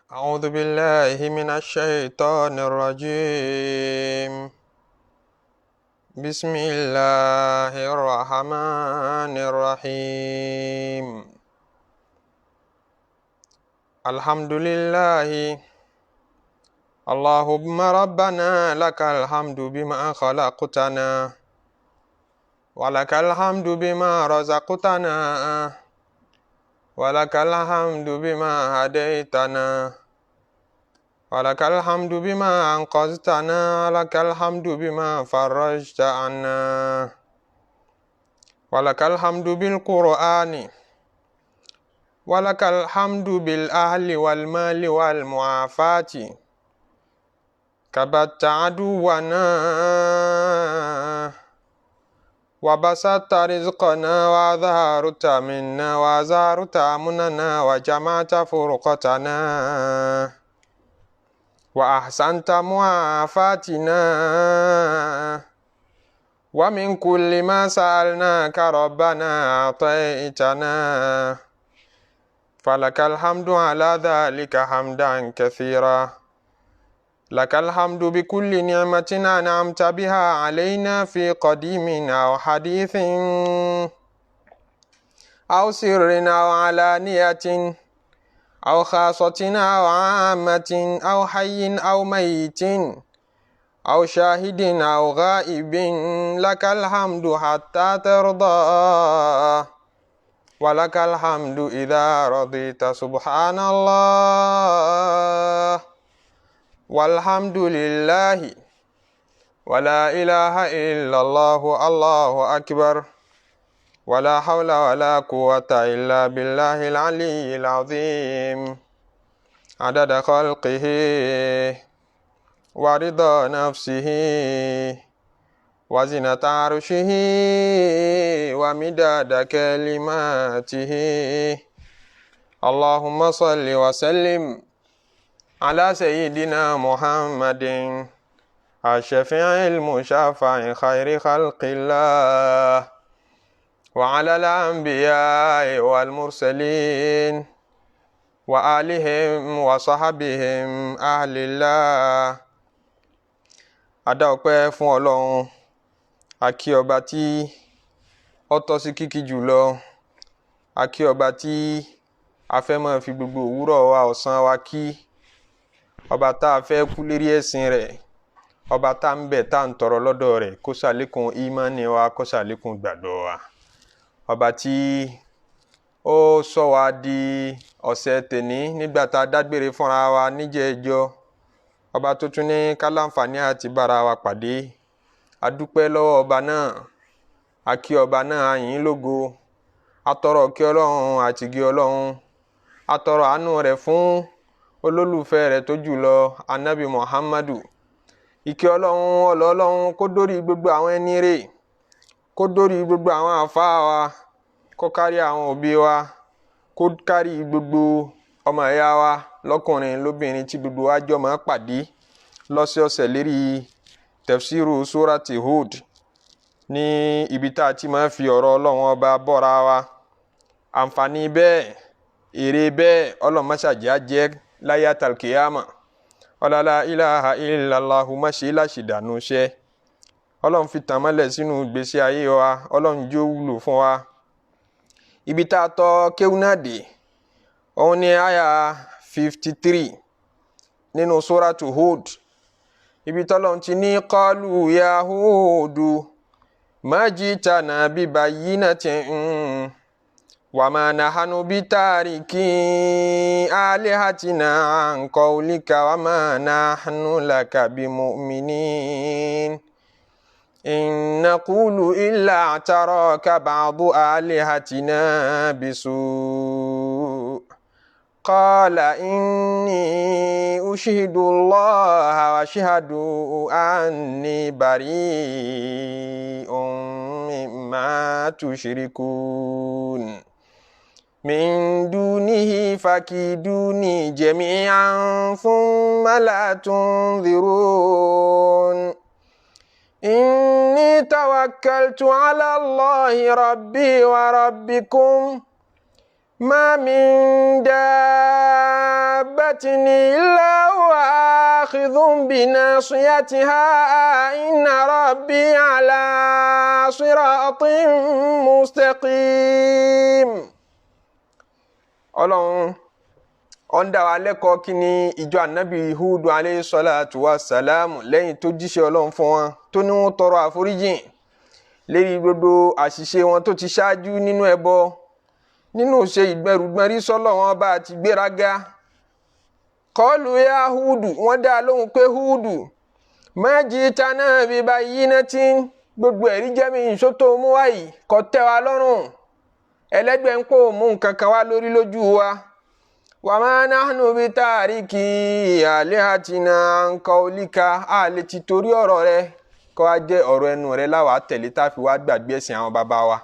أعوذ بالله من الشيطان الرجيم. بسم الله الرحمن الرحيم. الحمد لله. اللهم ربنا لك الحمد بما خلقتنا، ولك الحمد بما رزقتنا، ولك الحمد بما هديتنا، ولك الحمد بما أنقذتنا، ولك الحمد بما فرجت عنا، ولك الحمد بالقرآن، ولك الحمد بالأهل والمال والمعافاة، كبت عدونا وبسطت رزقنا وظهرت منا وزارت أمننا وجمعت فرقتنا وأحسنت معافاتنا، ومن كل ما سألناك ربنا أعطيتنا، فلك الحمد على ذلك حمدا كثيرا. لك الحمد بكل نعمة أنعمت بها علينا في قديم أو حديث أو سر أو علانية أو خاصة أو عامة أو حي أو ميت أو شاهد أو غائب. لك الحمد حتى ترضى، ولك الحمد إذا رضيت. سبحان الله والحمد لله ولا إله إلا الله، الله أكبر، ولا حول ولا قوة إلا بالله العلي العظيم. عدد خلقه ورضا نفسه وزنة عرشه ومداد كلماته. اللهم صل وسلم على سيدنا محمد الشفيع المشفع خير خلق الله، وعلى الأنبياء والمرسلين وآلهم وصحبهم أهل الله. A dá ọpẹ́ fún Ọlọ́run, a kí ọba tí ó tọ́ sí kíkí jùlọ, a kí ọba tí a fẹ́ máa fi gbogbo òwúrọ̀ wa ọ̀sán wa kí, ọba tá a fẹ́ kú lérí ẹ̀sìn rẹ̀, ọba tá ń bẹ̀ tá ń tọrọ lọ́dọ̀ rẹ̀ kó ṣàlékún ìmánì wa, kó ṣàlékún gbàgbọ́ wa, ọba tí ó sọ wa di ọ̀sẹ̀ tèní nígbà tá a dágbére fúnra wa níjẹ̀ẹ́jọ́, ọba tó tún ní ká láǹfààní àti bára wa pàdé. A dúpẹ́ lọ́wọ́ ọba náà, a kí ọba náà, a yìn ín lógo, a tọrọ kí Ọlọ́run àti gé Ọlọ́run, a tọrọ àánú rẹ̀ fún olólùfẹ́ rẹ̀ tó jùlọ, anabi Muhammadu. Ìkẹ́ Ọlọ́run, ọlọ́run kó dórí gbogbo àwọn ẹni rẹ̀, kó dórí gbogbo àwọn àfáà wa, kó kárí àwọn òbí wa, kó kárí gbogbo ọmọ ẹ̀yà wa lọ́kùnrin lóbìnrin tí gbogbo wa jọ máa pàdé lọ́sọ̀ọ̀sẹ̀ lérí tafsiru surati Hud ní ibi tá a ti máa fi ọ̀rọ̀ Ọlọ́run ọba bọ́ra wa. Àǹfààní bẹ́ẹ̀, èrè bẹ́ẹ̀, Ọlọ́run má ṣàjẹ́ á jẹ́ láyé àtàlùkìyàmà. Ọlọ́lá ilaha illallahu má ṣe láṣìdànù iṣẹ́. Ọlọ́run fi tàn mọ́lẹ̀ sínú ìgbésí ayé wa, Ọlọ́run jó wúlò fún wa. Ibi tá a tọ́ kéwú náà dé, òun ni àyà 53 nínú suratu Hud. Ibi tọ́lọ́run ti ní qalu ya Hudu ma jitana bi bayyinatin wa ma nahanu bitariki alihatina an qawlika wa ma nahnu laka bimu'minin. In naqulu illa ataraka ba'du alihatina bisu'. Qala inni ushidu Allaha wa ashhadu anni bari'un mimma tushrikun. Min dunihi fakiduni jami'an thumma la tunzirun. Inni tawakkaltu ala Allahi rabbi wa rabbikum. ما من دابة إلا هو آخذ بناصيتها إن ربي على صراط مستقيم. Ọlọ́run ó ń dá wa lẹ́kọ̀ọ́ kí ni ìjọ ànábì Húdù alayhi salatu wa salam lẹ́yìn tó jíṣẹ́ Ọlọ́run fún wọn tó ní wọ́n tọrọ àforíjìn lérí gbogbo àṣìṣe wọn tó ti ṣáájú nínú ẹbọ, nínú ṣe ìgbẹrùgbọ́nrí sọ́lọ̀ wọn bá ti gbéraga. Kọlu ya Húdù, wọ́n dá lóhùn pé Húdù, ma jitana bi bayyinatin, gbogbo ẹ̀rí jẹ́mi ìṣó tó mú wáyìí kò tẹ́ wa lọ́rùn, ẹlẹ́gbẹ́ ń kó mú nǹkan kan wá lórí lójú wa. Wa ma nahnu bi tariki alihatina an qawlika, a lè ti torí ọ̀rọ̀ rẹ kó wá jẹ́ ọ̀rọ̀ ẹnu rẹ láwa tẹ̀lé tá a fi wá gbàgbé ẹ̀sìn àwọn bàbá wa.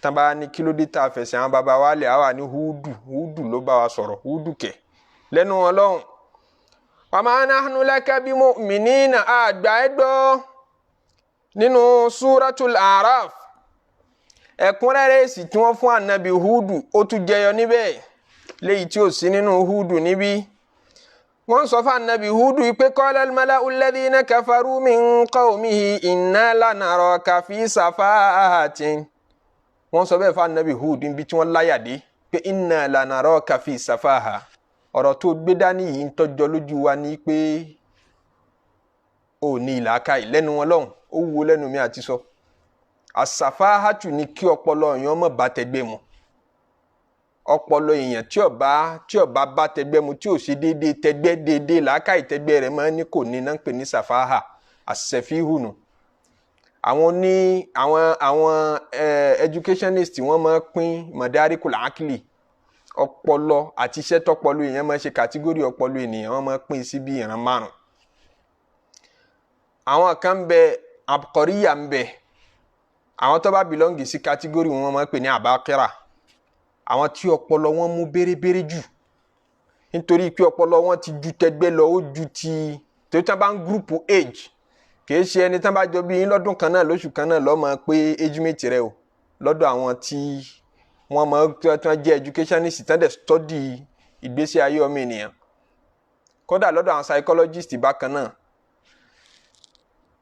Tán bá ní kí ló dé tá a fẹ̀sìn àwọn bàbá wa lẹ̀, àwa ní Húdù, Húdù ló bá wa sọ̀rọ̀, Húdù kẹ̀ lẹ́nu wọn lọ́hùn. Wa ma nahnu laka bi mu'minina, àgbà ẹ gbọ́. Nínú Suratul Araf, ẹ̀kúnrẹ́rẹ́ èsì tí wọ́n fún ànábì Húdù ó tún jẹyọ níbẹ̀, léyìí tí ò sí nínú Húdù níbí. Wọ́n sọ fún ànábì Húdù pé qala al-mala'u alladhina kafaru min qawmihi inna lanaraka fi safahatin. Wọ́n sọ bẹ́ẹ̀ fún ànábì Húdù níbi tí wọ́n láyà dé pé inna lanaraka fi safaha, ọ̀rọ̀ tó gbé dání yìí ń tọ́jọ́ lójú wa ní pé ó ní ìlàkàyè lẹ́nu wọn lọ́hùn, ó wúwo lẹ́nu mi àti sọ. Àsàfáhàtù ni kí ọpọlọ èèyàn má bá tẹgbẹ́ mu. Ọpọlọ èèyàn tí ó bá bá tẹgbẹ́ mu, tí ò ṣe déédéé tẹgbẹ́, déédéé làákàyè tẹgbẹ́ rẹ̀ máa ní kò ní náà ń pè ní sàfáhà, àṣẹfíhùnù. Àwọn ní àwọn educationist wọ́n máa pín madarikul akili, ọpọlọ àti iṣẹ́ tọpọlọ èèyàn máa ṣe, kàtígórì ọpọlọ ènìyàn wọ́n máa pín sí bí ìran márùn. Àwọn kan bẹ abkọríyà ń bẹ, àwọn tó bá bilọ́ngì sí kátígórì wọn máa ń pè ní àbákẹ́rà, àwọn tí ọpọlọ wọn mú bérebére jù nítorí pé ọpọlọ wọn ti ju tẹgbẹ́ lọ, ó ju ti torí tí wọ́n bá ń gúrùpù age, kìí ṣe ẹni tí wọ́n bá jọ bí yín lọ́dún kan náà lóṣù kan náà lọ́ máa pé age mate rẹ o. Lọ́dọ̀ àwọn tí wọ́n máa tí wọ́n jẹ́ educationist tí wọ́n dẹ̀ study ìgbésí ayé ọmọ ènìyàn, kódà lọ́dọ̀ àwọn psychologist bákan náà,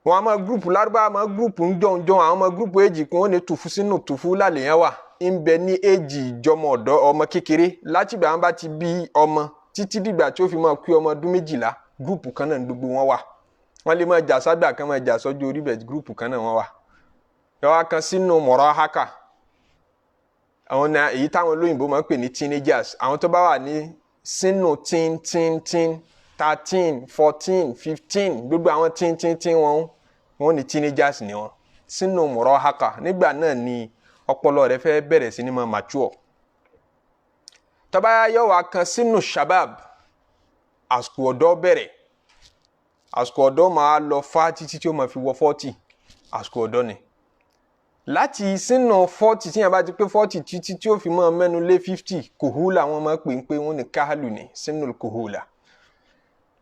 wọn a máa gúrùpù lárúbá máa gúrùpù ńjọ́njọ́n, àwọn máa gúrùpù èjì kún ó ní tùfú sínú tùfú lálẹ́ yẹn wà ń bẹ ní èjì ìjọmọ ọ̀dọ́ ọmọ kékeré látìgbà wọn bá ti bí ọmọ títí dìgbà tí ó fi máa kú ọmọ ọdún 12, gúrùpù kan náà gbogbo wọn wà. Wọn lè máa jà ságbà kan máa jà sọ́jú orí bẹ̀, gúrùpù kan náà wọn wà. Yọ̀wá kan sínú mọ̀rọ̀ haka, àwọn náà èyí táwọn olóyìnbó máa ń pè ní teenagers, àwọn tó bá wà ní sínú teen teen teen 13 14 15, gbogbo àwọn teen teen teen wọn wọ́n ní teenagers ni wọ́n, sínú murahaka. Nígbà náà ni ọpọlọ rẹ̀ fẹ́ bẹ̀rẹ̀ sí ní máa mature. Tó bá yọ wá kan sínú shabab, àsìkò ọ̀dọ́ bẹ̀rẹ̀, àsìkò ọ̀dọ́ máa lọ fá títí tí ó máa fi wọ 40, àsìkò ọ̀dọ́ ni. Láti sínú 40, tí yẹn bá ti pé 40 títí tí ó fi máa mẹ́nu lé 50, kòhúlà wọ́n máa pè ń pé wọ́n ní káhálù ní sínú kòhúlà.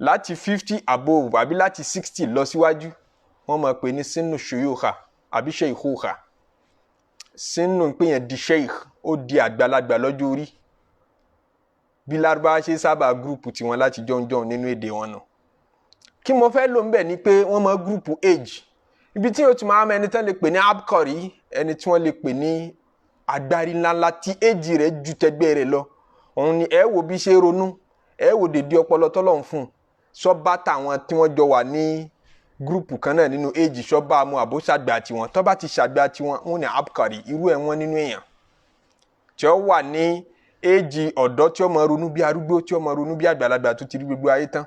Láti 50 above àbí láti 60 lọ síwájú, wọ́n máa pè ní sínú ṣòyòkà àbí ṣèyíkòkà, sínú pé yẹn di sheikh, ó di àgbàlagbà lọ́jọ́ orí. Bí Lárúbáwá ṣe sábà gúrùpù tiwọn láti jọ̀njọ̀n nínú èdè wọn nù. Kí mo fẹ́ lò ń bẹ̀ ni pé wọ́n máa gúrùpù age, ibi tí o ti máa mọ ẹni tán lè pè ní abkọ̀rí, ẹni tí wọ́n lè pè ní agbárí ńláńlá tí age rẹ̀ ju tẹgbẹ́ rẹ̀ lọ, òun ni ẹ wo bí ṣe ronú, ẹ wo dèdè ọpọlọ tọ́lọ̀ ń fún un, sọ́ba táwọn tí wọ́n jọ wà ní gúrùpù kan náà nínú éèjì, sọ́ba mu àbó ṣàgbà tiwọn. Tó bá ti ṣàgbà tiwọn, wọn ní abkari, irú ẹ̀ wọ́n nínú èèyàn tí ó wà ní éèjì ọ̀dọ́ tí ó máa ronú bí arúgbó, tí ó máa ronú bí àgbàlagbà tó ti rí gbogbo ayé tán,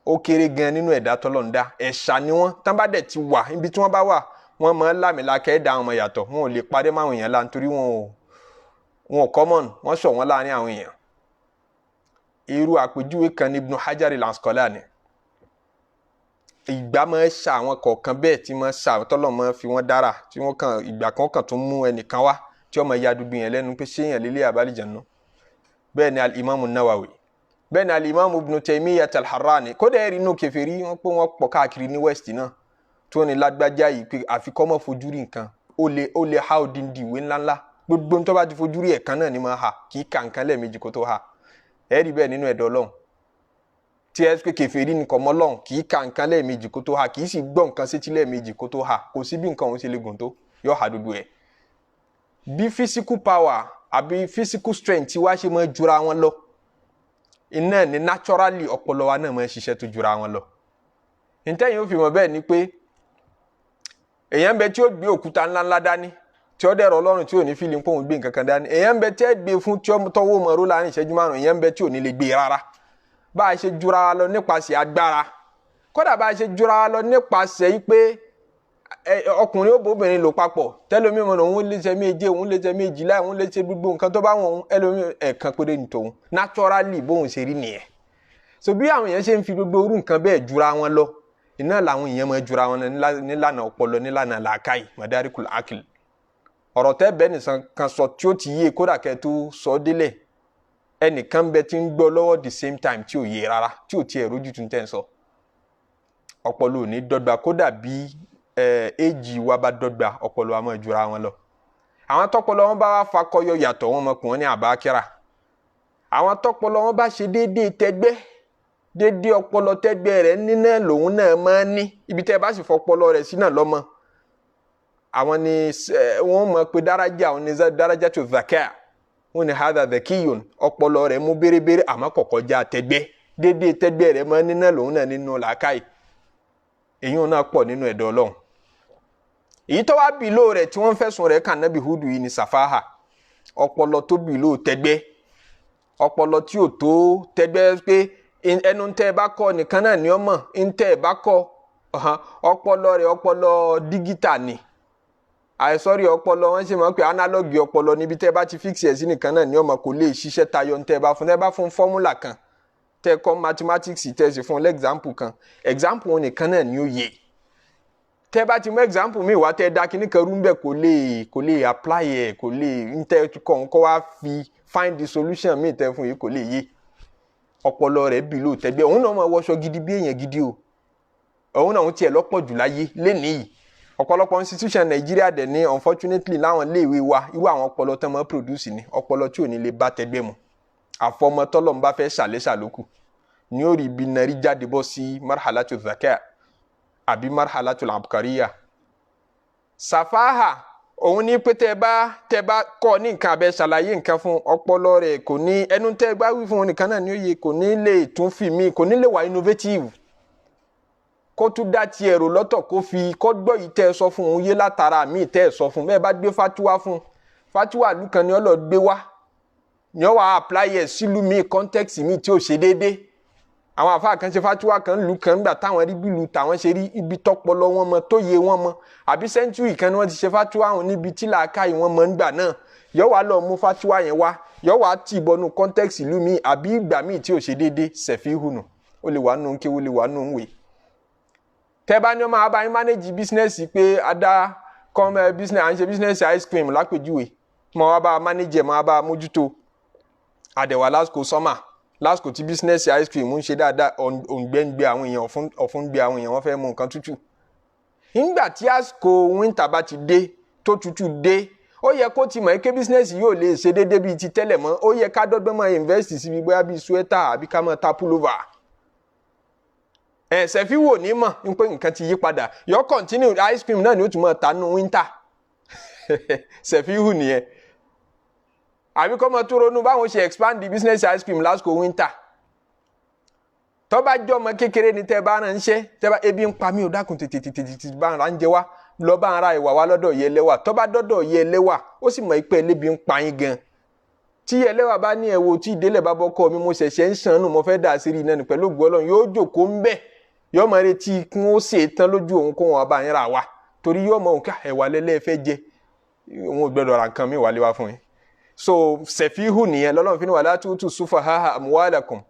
ó kéré gan nínú ẹ̀dá tọ́lọ̀ ń dá. Ẹ̀ṣà ni wọ́n, tán bá dẹ̀ ti wà ibi tí wọ́n bá wà, wọ́n máa ń lámìlaka ẹ̀dá àwọn ọmọ yàtọ̀, wọn ò lè parẹ́ máwọn èèyàn la nítorí wọn ò common, wọ́n sọ wọ́n láàrin àwọn èèyàn. Irú àpèjúwe kan ní Ibn Hajar al-Asqalani. Ìgbà máa ń ṣa àwọn kọ̀ọ̀kan bẹ́ẹ̀ tí máa ń ṣa tọ́lọ̀ máa ń fi wọ́n dára, tí wọ́n kàn ìgbà kan kàn tún mú ẹnìkan wá tí ọmọ ya dúdú yẹn lẹ́nu pé ṣé èèyàn lélẹ̀ àbálìjẹ̀nu. Bẹ́ẹ̀ ni al-Imam Nawawi, bẹ́ẹ̀ ni al-Imam Ibn Taymiyyah al-Harrani. Kódà ẹ̀rí inú kèfèrí wọ́n pé wọ́n pọ̀ káàkiri ní West náà tí wọ́n ní lágbájá yìí pé àfikọ́ mọ́ fojú rí nǹkan, ó lè ha odindi ìwé ńláńlá, gbogbo tó bá ti fojú rí ẹ̀kan náà ni máa ha, kì í ka nǹkan lẹ́ẹ̀mejì kó tó ha. Ẹ̀rí bẹ́ẹ̀ nínú ẹ̀dọ́ Ọlọ́run. Tí ẹ pé kèfèrí nìkan mọ́ Ọlọ́hun, kì í ka nǹkan lẹ́ẹ̀mejì kó tó ha, kì í sì gbọ́ nǹkan sétí lẹ́ẹ̀mejì kó tó ha, kò sí bí nǹkan òun ṣe lè gùn tó, yóò ha dúdú ẹ̀. Bí physical power àbí physical strength tí wá ṣe máa jura wọn lọ, iná ni naturally ọpọlọ wa náà máa ṣiṣẹ́ tó jura wọn lọ. Ntẹ́yìn ó fi mọ̀ bẹ́ẹ̀ ni pé èèyàn ń bẹ tí ó gbé òkúta ńláńlá dání tí ó dẹ̀rọ Ọlọ́run tí ò ní fílì pòun gbé nǹkan kan dání. Èèyàn ń bẹ tí ẹ gbé fún tí ó tọwọ́ mọ̀ ró láàrin ìṣẹ́jú 5, èèyàn ń bẹ tí ò ní lè gbé rárá. Bá a ṣe jura wa lọ nípasẹ̀ agbára, kódà bá a ṣe jura wa lọ nípasẹ̀ yìí pé ọkùnrin ó bóbìnrin lò papọ̀, tẹlomi mọ̀ ní òun lè ṣe méje, òun lè ṣe méjìlá, òun lè ṣe gbogbo nǹkan tó bá wọn, òun ẹlòmí ẹ̀ẹ̀kan péré ní tòun, naturally bóun ṣe rí nìyẹn. So bí àwọn èèyàn ṣe ń fi gbogbo orú nǹkan bẹ́ẹ̀ jura wọn lọ, iná làwọn èèyàn máa jura wọn nílànà ọpọlọ, nílànà làákàyè, madarikul akil. Ọ̀rọ̀ tẹ́ bẹ́ẹ̀ nìsan kan sọ tí ó ti yé, kódà kẹ́ tó sọ délẹ̀, ẹnìkan bẹ tí ń gbọ́ lọ́wọ́ the same time tí ò yé rárá, tí ò tiẹ̀ rójú tún tẹ́ ń sọ. Ọpọlọ ò ní dọ́gba, kódà bí éèjì wa bá dọ́gba, ọpọlọ wa máa jura wọn lọ. Àwọn tọpọlọ wọn bá wá fakọyọ yàtọ̀, wọn mọ̀ pé wọ́n ní àbákẹ́rà. Àwọn tọpọlọ wọn bá ṣe déédéé tẹgbẹ́, déédéé ọpọlọ tẹgbẹ́ rẹ̀ nínú lòun náà máa ní, ibi tẹ́ ẹ bá sì fọpọlọ rẹ̀ sí náà lọ́mọ. Àwọn ni wọ́n mọ̀ pé daraja àwọn ní daraja tó zakia, wọ́n ní hadha dhakiyun, ọpọlọ rẹ̀ mú bérebére àmọ́ kò kọjá tẹgbẹ́, déédéé tẹgbẹ́ rẹ̀ máa nínú lòun náà nínú làákàyè. Èyí wọn náà pọ̀ nínú ẹ̀dọ̀ Ọlọ́run. Èyí tó wá bìló rẹ̀ tí wọ́n fẹ̀sùn rẹ̀ kàn Nábì Húdù yìí ní sàfáhà, ọpọlọ tó bìló tẹgbẹ́, ọpọlọ tí ò tó tẹgbẹ́, pé ẹnu tẹ́ ẹ bá kọ́ nìkan náà ni ó mọ̀, ntẹ́ ẹ bá kọ́. Ọpọlọ rẹ̀ ọpọlọ dígítà ni, àìsọ́rí ọpọlọ wọn ṣe mọ̀ pé analog ọpọlọ, níbi tẹ́ ẹ bá ti fix ẹ̀ sí nìkan náà ni ó mọ̀, kò lè ṣiṣẹ́ tayọ ntẹ́ ẹ bá fún. Tẹ́ ẹ bá fún formula kan, tẹ́ ẹ kọ́ mathematics, tẹ́ ẹ sì fún example kan, example wọn nìkan náà ni ó yẹ. Tẹ́ ẹ bá ti mú example mi wá, tẹ́ ẹ dá kíní kan rú ńbẹ̀, kò lè apply ẹ̀, kò lè ntẹ́ kọ́ ń kọ́ wá fi find the solution mi tẹ́ fún yìí, kò lè yé. Ọpọlọ rẹ̀ below tẹ́gbẹ́. Òun náà máa wọṣọ gidi bí èèyàn gidi o, òun náà ń tiẹ̀ lọ́pọ̀ jù láyé lénìí yìí. Ọ̀pọ̀lọpọ̀ institution Nàìjíríà dẹ̀ ní, unfortunately, láwọn iléèwé wa, irú àwọn ọpọlọ tán máa produce ni ọpọlọ tí ò ní lè bá tẹgbẹ́ mu. Àfọmọtọ́lọ́ ń bá fẹ́ ṣàlẹ́ṣà lókù ní ó rí ibi nàrí jáde bọ́ sí marhalatu zakia àbí marhalatu abkariya. Sàfáhà òun ní pé tẹ́ bá kọ́ ní nǹkan abẹ́ ṣàlàyé nǹkan fún, ọpọlọ rẹ̀ kò ní, ẹnu tẹ́ bá wí fún un nìkan náà ní ó yẹ, kò ní lè tún fi mí, kò ní lè wà innovative, kó tún dá tiẹ̀ rò lọ́tọ̀, kó fi kó gbọ́ yìí tẹ́ ẹ sọ fún òun yé látara míì tẹ́ ẹ sọ fún. Bẹ́ẹ̀ bá gbé fatuwa fún, fatuwa ìlú kan ni ó lọ gbé wá, ni ó wà apply ẹ̀ sílùú míì, context míì tí ò ṣe déédéé. Àwọn àfáà kan ṣe fatuwa kan lù kan nígbà táwọn rí bílù táwọn ṣe rí, ibi tọpọlọ wọn mọ tó yé wọn mọ, àbí century kan ni wọ́n ti ṣe fatuwa wọn, níbi tí làákàyè wọn mọ nígbà náà. Yọ wá lọ mú fatuwa yẹn wá, yọ wá tì bọnú context ìlú míì àbí ìgbà míì tí ò ṣe déédéé. Sẹ̀fíhùnù ó lè wà nù kéwó, lè wà nù wèé. Tẹ́ bá ní ọmọ abáyín manage business, pé ada kọ́mọ business, à ń ṣe business ice cream lápèjúwe, mọ wá bá manage ẹ̀, mọ wá bá mójútó. Àdẹ̀wà lásìkò summer, lásìkò tí business ice cream ń ṣe dáadáa, òǹgbẹ ń gbé àwọn èèyàn, ọ̀fun ń gbé àwọn èèyàn, wọ́n fẹ́ mú nǹkan tútù. Nígbà tí àsìkò winter bá ti dé, tó tútù dé, ó yẹ kó ti mọ̀ ẹ́ pé business yóò lè ṣe déédéé bíi ti tẹ́lẹ̀ mọ́. Ó yẹ ká dọ́gbọ́n máa invest síbi bóyá bíi sweater àbí ká máa ta pullover. Ẹ̀ sẹ́fí wò ní mọ̀ ní pé nǹkan ti yí padà, yọ continue ice cream náà ni ó tún máa ta nínú winter. Sẹ́fí hù nìyẹn. Àbí kọ́ máa tó ronú báwọn ṣe expand the business ice cream lásìkò winter. Tó bá jẹ́ ọmọ kékeré ni tẹ́ bá ránṣẹ́, tẹ́ bá ebi ń pa mí, ò dákun, tètè tètè tètè bá ń ra ń jẹ wá, lọ bá ń ra ìwà wá lọ́dọ̀ yẹ lẹ́wà. Tó bá dọ́dọ̀ yẹ lẹ́wà, ó sì mọ̀ pé elébi ń pa yín gan. Tí yẹ lẹ́wà bá ní ẹ̀wò tí ìdílé bá bọ́kọ mi, mo ṣẹ̀ṣẹ̀ ń ṣàánú, mo fẹ́ dà sí rí iná ní pẹ̀lú ògùn Ọlọ́run, yóò jókòó ń bẹ̀, yóò máa retí kí wọ́n ṣe tán lójú òun kó wọn bá yín rà wá, torí yóò mọ òun ká ẹ̀wà lẹ́lẹ́ fẹ́ jẹ, òun ò gbọ́dọ̀ ra nǹkan mi wálé wá fún yín. So sẹ̀fíhù nìyẹn lọ́lọ́run fi ní wala tu'tu sufaha'a amwalakum,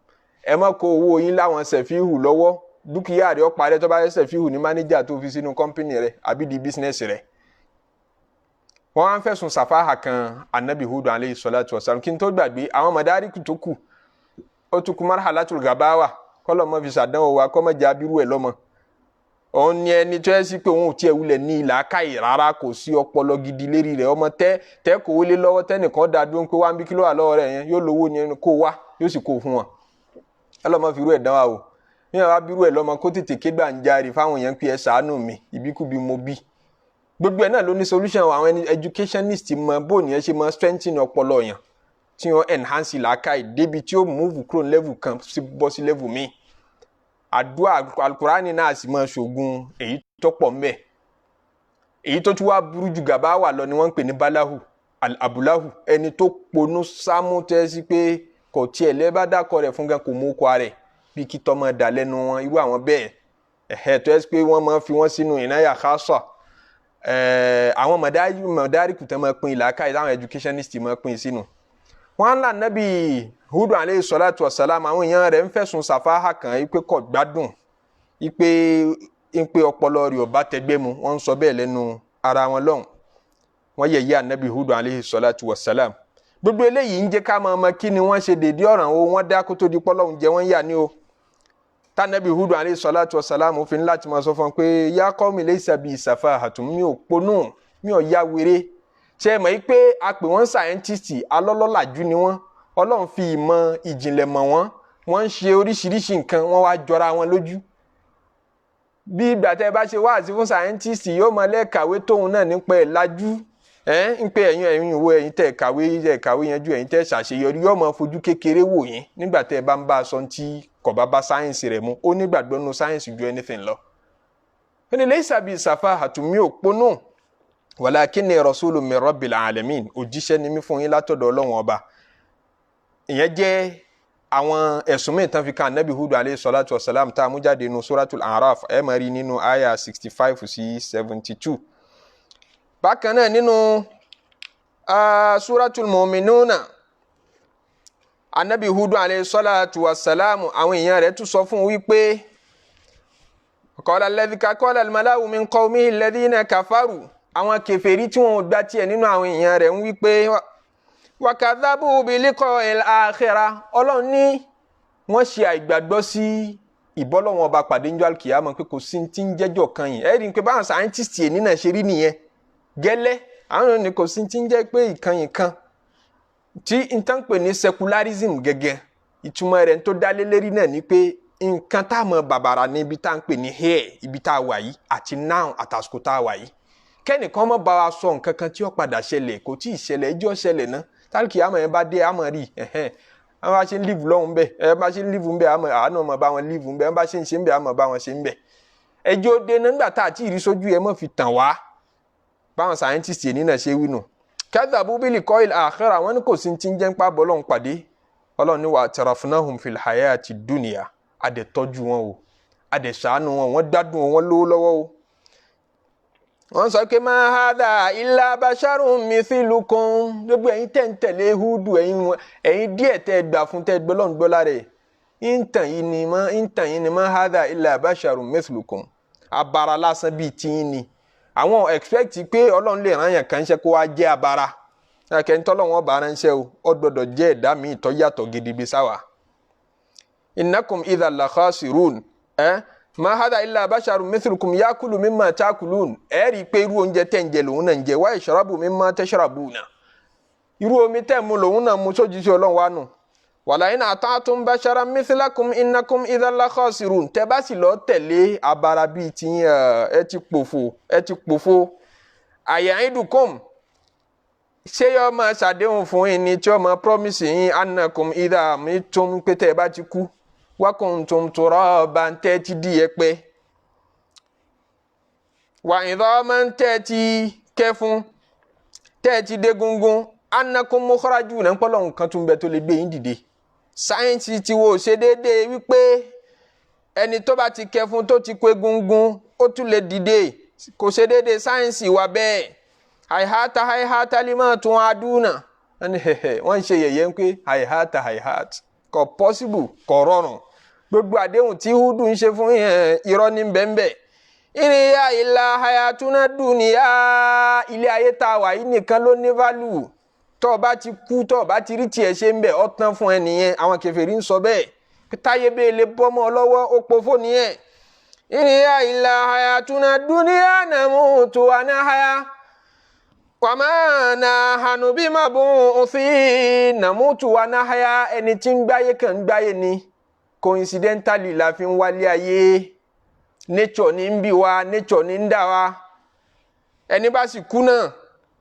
ẹ má kó owó yín láwọn sẹ̀fíhù lọ́wọ́. Dúkìá rẹ̀ ó parẹ́ tó bá yẹ sẹ̀fíhù ní mánéjà tó fi sínú company rẹ̀ àbí di business rẹ̀. Wọ́n á ń fẹ̀sùn sàfáhà kan anabi Hudu aleyhi salatu wa salam. Kí n tó gbàgbé àwọn mọ̀dáríkù tó kù, ó tún kú marhalatul gabawa, kọ́lọ́ mọ́ fi ṣàdánwò wa, kọ́ mọ́ jẹ́ abirú ẹ̀ lọ́mọ. Òun ni ẹni tó yẹ sí pé òun ò tiẹ̀ wulẹ̀ ní ìlàkàyè rárá, kò sí ọpọlọ gidi lérí rẹ̀. Ọmọ tẹ́ tẹ́ kò wọlé lọ́wọ́, tẹ́nìkan dá dúró pé wá ń bí, kí ló wà lọ́wọ́ rẹ̀ yẹn, yóò lówó ni kó wá, yóò sì kó fún wọn. Ọlọ́mọ fi irú ẹ̀ dán wa o. Ní àwọn abirú ẹ̀ lọ́mọ kó tètè ké gbàǹjarè fáwọn èèyàn pé ẹ ṣàánú mi, ìbíkúbi mo bí. Gbogbo ẹ̀ náà ló ní solution. Àwọn educationist mọ bó nìyẹn ṣe mọ strengthen ọpọlọ yẹn tí wọ́n enhance làákàyè débi tí ó move kúrò ní level kan bọ́ sí level míì. Àdúrà, alukurani náà sì máa ṣògùn èyí tó pọ̀ mbẹ́. Èyí tó tún wá burú jù gàba wà lọ ni wọ́n ń pè ní balahu abulahu, ẹni tó ponú sámú tẹ́ sí pé kò tiẹ̀ lẹ́bàá dákọ̀ rẹ̀ fún gan kò mú kọ́ rẹ̀ bí kí tọ́mọ dà lẹ́nu wọn. Irú àwọn bẹ́ẹ̀ ẹ̀hẹ́ tó ẹ́ pé wọ́n máa fi wọ́n sínú ìnáyà khassa. Àwọn mọ̀dáríkù tẹ́ máa pín ìlàkàyè táwọn educationist máa pín sínú. Wọ́n á là nábì Hudu alayhi salatu wassalam, àwọn èèyàn rẹ̀ ń fẹ̀sùn sàfáhà kàn án pé kò gbádùn, ipe ọpọlọ rẹ̀ ò bá tẹgbẹ́ mu. Wọ́n ń sọ bẹ́ẹ̀ lẹ́nu ara wọn lọ́hùn. Wọ́n yẹ̀yẹ́ ànábì Hudu alayhi salatu wassalam. Gbogbo eléyìí ń jẹ́ ká máa mọ kí ni wọ́n ṣe dèédé ọ̀ràn o wọ́n dá kó tó di pọ́lọ́hún jẹ́ wọ́n yà ní o. Tànàbí Hudu alayhi salatu wassalam fi ń láti máa sọ fún wọn pé ya qawmi laysa bi safahatun, mi ò ponú, mi ò ya wèrè. Ṣe é mọ̀ yí pé a pè wọ́n scientist, alọ́lọ́làjú ni wọ́n. Ọlọ́run fi ìmọ̀ ìjìnlẹ̀ mọ̀ wọ́n. Wọ́n ń ṣe oríṣiríṣi nǹkan, wọ́n wá jọra wọn lójú. Bí ìgbà tẹ́ ẹ bá ṣe wáàsí fún scientist, yóò mọ lẹ́ẹ̀kàwé tóun náà nípa ẹ̀ lajú ẹ̀ ń pé ẹ̀yin ìwọ, ẹ̀yin tẹ́ kàwé, ẹ̀ kàwé yanjú, ẹ̀yin tẹ́ ṣàṣeyọrí, yóò mọ fojú kékeré wò yín nígbà tẹ́ ẹ bá ń bá a sọ tí kò bá bá sáyẹ́ǹsì rẹ̀ mu. Ó nígbàgbọ́ nínú sáyẹ́ǹsì ju anything lọ. Ó ní laysa bi safahatun, mi ò ponú, walakinni rasulun min rabbil alamin, òjíṣẹ́ ni mí fún yín látọ̀dọ̀ Ọlọ́run Ọba. Ìyẹn jẹ́ àwọn ẹ̀sùn mìíràn tán fi kan anabi Hudu alayhi salatu wa salam tá a mú jáde nínú Suratul Araf. Ẹ máa rí nínú aya 65 sí 72. Bákan náà, nínú Suratul Mu'minuna, anabi Hudu alayhi salatu wa salam, àwọn èèyàn rẹ̀ tún sọ fún un wípé qala alladhi qala al-mala'u min qawmihi alladhina kafaru, àwọn kèfèrí tí wọn ò gbà tiẹ̀ nínú àwọn èèyàn rẹ̀ ń wípé wa kadhabu bi liqa'il akhirah. Ọlọ́run ní wọ́n ṣe àìgbàgbọ́ sí ìbọ́lọ́wọ́n Ọba pàdé njọ́ àlùkìyàmọ̀, pé kò sí ti ń jẹ́jọ́ kan yìí. Ẹ rí i pé báwọn scientist yìí nínà ṣe rí nìyẹn gẹ́lẹ́. Àwọn ní kò sí ti ń jẹ́ pé ìkànnì kan tí n tán pè ní secularism gẹ́gẹ́, ìtumọ̀ rẹ̀ tó dálé lérí náà ni pé nǹkan tá a mọ̀ bàbàrà ní ibi tá a ń pè ní here, ibi tá a wà yìí àti now, àtàsìkò tá a wà yìí. Kẹ́nìkan mọ̀ bá wa sọ nǹkan kan tí ó padà ṣẹlẹ̀, kò tí ì ṣẹlẹ̀, ẹjọ́ ṣẹlẹ̀ ná tálíkì àmọ̀ yẹn bá dé àmọ̀ rí ẹ̀hẹ́n. Àwọn bá ṣe ń live lọ́hùn bẹ́ẹ̀, ẹ bá ṣe ń live ń bẹ́ẹ̀, àmọ̀ àánú ọmọ bá wọn live ń bẹ́ẹ̀, ẹ bá ṣe ń ṣe ń bẹ́ẹ̀, àmọ̀ bá wọn ṣe ń bẹ́ẹ̀. Ẹjọ́ dé nígbà tá a ti rí sójú, ẹ mọ̀ fi tàn wá. Báwọn scientist yìí náà ṣe wí nù. Kadhabu bi liqa'il akhirah, àwọn ní kò sí ti ń jẹ́ ń pa bọ́lọ́hún pàdé. Ọlọ́run ní wa atrafnahum fil hayati dunya, adẹ̀ tọ́jú wọn o, adẹ̀ ṣàánú wọn, wọ́n gbádùn wọn, lówó lọ́wọ́ o. Wọ́n sọ pé ma hadha illa basharun mithilukum. Gbogbo ẹ̀yin tẹ́ ń tẹ̀lé Húdù, ẹ̀yin díẹ̀ tẹ́ gbà fún, tẹ́ gbọ́ lọ́n gbọ́ lára ẹ̀, ń tàn yín ni ma ń tàn yín ni. Ma hadha illa basharun mithilukum, abara lásán bíi tiyín ni. Àwọn expect pé Ọlọ́run lè rán yàn kàn ṣe kó wá jẹ́ abara kẹ́ńtọ́ lọ́wọ́ bá ránṣẹ́ o, ó gbọ́dọ̀ jẹ́ ẹ̀dá míì tó yàtọ̀ gidigidi sáwà. Innakum idhan la khasirun. Ẹ́ ma hadha illa basharun mithlukum yakulu mimma takulun. Ẹ rí i pé irú oúnjẹ tẹ̀ ń jẹ lòun náà ń jẹ, wa yashrabu mimma tashrabuna, irú omi tẹ̀ mu lòun náà mu. Sójú sí Ọlọ́run wa nù. Wala in ata'tum basharan mithlakum innakum idhan la khasirun. Tẹ́ bá sì lọ tẹ̀lé abara bíi tiyín, ẹ ti pòfo, ẹ ti pòfo. Aya'idukum, ṣé yọ máa ṣàdéhùn fún yín ni, tí ó máa promise yín, annakum idha mittum, pé tẹ́ ẹ bá ti kú, wa kuntum turaban, tẹ́ ti di yẹ̀pẹ̀, wa idhaman, tẹ́ ti kẹfun, tẹ́ ti dégungun, annakum mukhrajuna, ń pọ́lọ́ nǹkan tún bẹ tó lè gbé yín dìde? Sáyẹ́ǹsì ti wo ṣe déédéé wípé ẹni tó bá ti kẹfun, tó ti kó egungun, ó tún lè dìde. Kò ṣe déédéé sáyẹ́ǹsì wa bẹ́ẹ̀. Hayhata hayhata lima tu'aduna. Wọ́n ń ṣe yẹ̀yẹ́ ń pé hayhata hayhata, kò possible, kò rọrùn. Gbogbo àdéhùn tí Húdù ń ṣe fún yẹn, irọ́ ní bẹ́ẹ̀nbẹ́ẹ̀. In hiya illa hayatuna dunya, ilé ayé tá a wà yìí nìkan ló ní value. Tó o bá ti kú, tó o bá ti rí tiẹ̀ ṣe ń bẹ̀, ọ́ tán fún ẹ nìyẹn. Àwọn kèfèrí ń sọ bẹ́ẹ̀. Táyé bẹ́ẹ̀ lè bọ́mọ lọ́wọ́, ó pofó nìyẹn. In hiya illa hayatuna dunya namutu wa nahya wa ma nahnu bimabu'uthin. Namutu wa nahya, ẹni tí ń gbáyé kàn ń gbáyé ni. Coincidentally la fi ń wálé ayé. Nature ní ń bí wa, nature ní ń dá wa. Ẹni bá sì kú náà,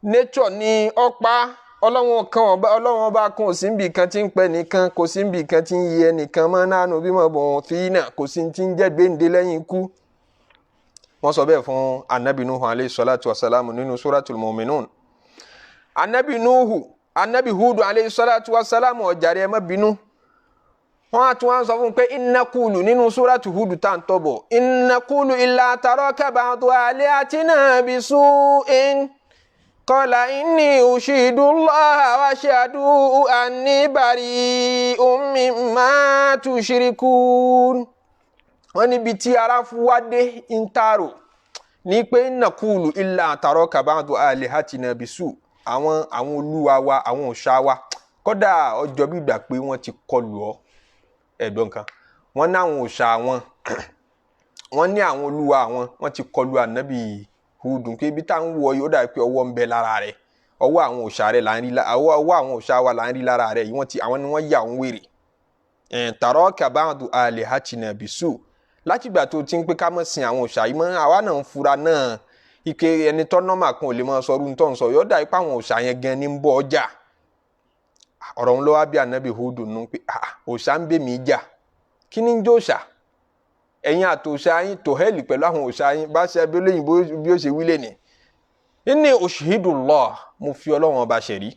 nature ní ọ̀pá. Ọlọ́run kan ọba, Ọlọ́run ọba kan ò sí níbi kan tí ń pẹ́ nìkan, kò sí níbi kan tí ń yẹ nìkan mọ́ nánú bí mo bọ̀ fi náà, kò sí tí ń jẹ́ gbéǹde lẹ́yìn ikú. Wọ́n sọ bẹ́ẹ̀ fún anabi Nuhu alayhi salatu wa salamu nínú suratul Mu'minun. Anabi Nuhu, anabi Hudu alayhi salatu wa salamu, ọ̀jàre ẹ má bínú. Wọ́n á tún wá sọ fún un pé innakulu nínú suratu Hudu tá à ń tọ́bọ̀, innakulu illa taraka ba'du alihatina bisu'in qala inni ushidu Allaha wa ashhadu anni bari'un mimma tushrikun. Wọ́n níbi tí ara fún wa dé ń tààrò ní pé innakulu illa taraka ba'du alihatina bisu. Àwọn olúwa wa, àwọn òòṣà wa, kódà ọjọ́ bí ìgbà pé wọ́n ti kọlù ọ́. Ẹ̀gbọ́n kan, wọ́n ní àwọn òòṣà wọn, wọ́n ní àwọn olúwa àwọn, wọ́n ti kọlù ànábì Húdù pé ibi tá à ń wọ yìí ó dàbí pé ọwọ́ ń bẹ lára rẹ̀, ọwọ́ àwọn òòṣà rẹ̀ là ń rí, ọwọ́ àwọn òòṣà wa là ń rí lára rẹ̀ yìí. Wọ́n ti àwọn ni wọ́n yà ń wèrè. Taraka ba'du alihatina bisu. Látìgbà tó ti ń pé ká mọ̀ sin àwọn òòṣà yìí mọ́, àwa náà ń fura náà ike ẹni tọ́ nọ́mà kan ò lè máa sọ ọdún tó ń sọ yóò dà ipá àwọn òòṣà yẹn gan ní ń bọ́ ọjà. Ọ̀rọ̀ ń lọ wá bí ànábì Húdù nù pé òòṣà ń bẹ mí jà, kí ni ń jó òòṣà? Ẹ̀yin àtòòṣà yín tòhẹ́lì pẹ̀lú àwọn òòṣà yín bá ṣe abẹ́ lóyìnbó bí ó ṣe wí lé ní. Inni ushhidullah, mo fi Ọlọ́run ọba ṣẹ̀rí.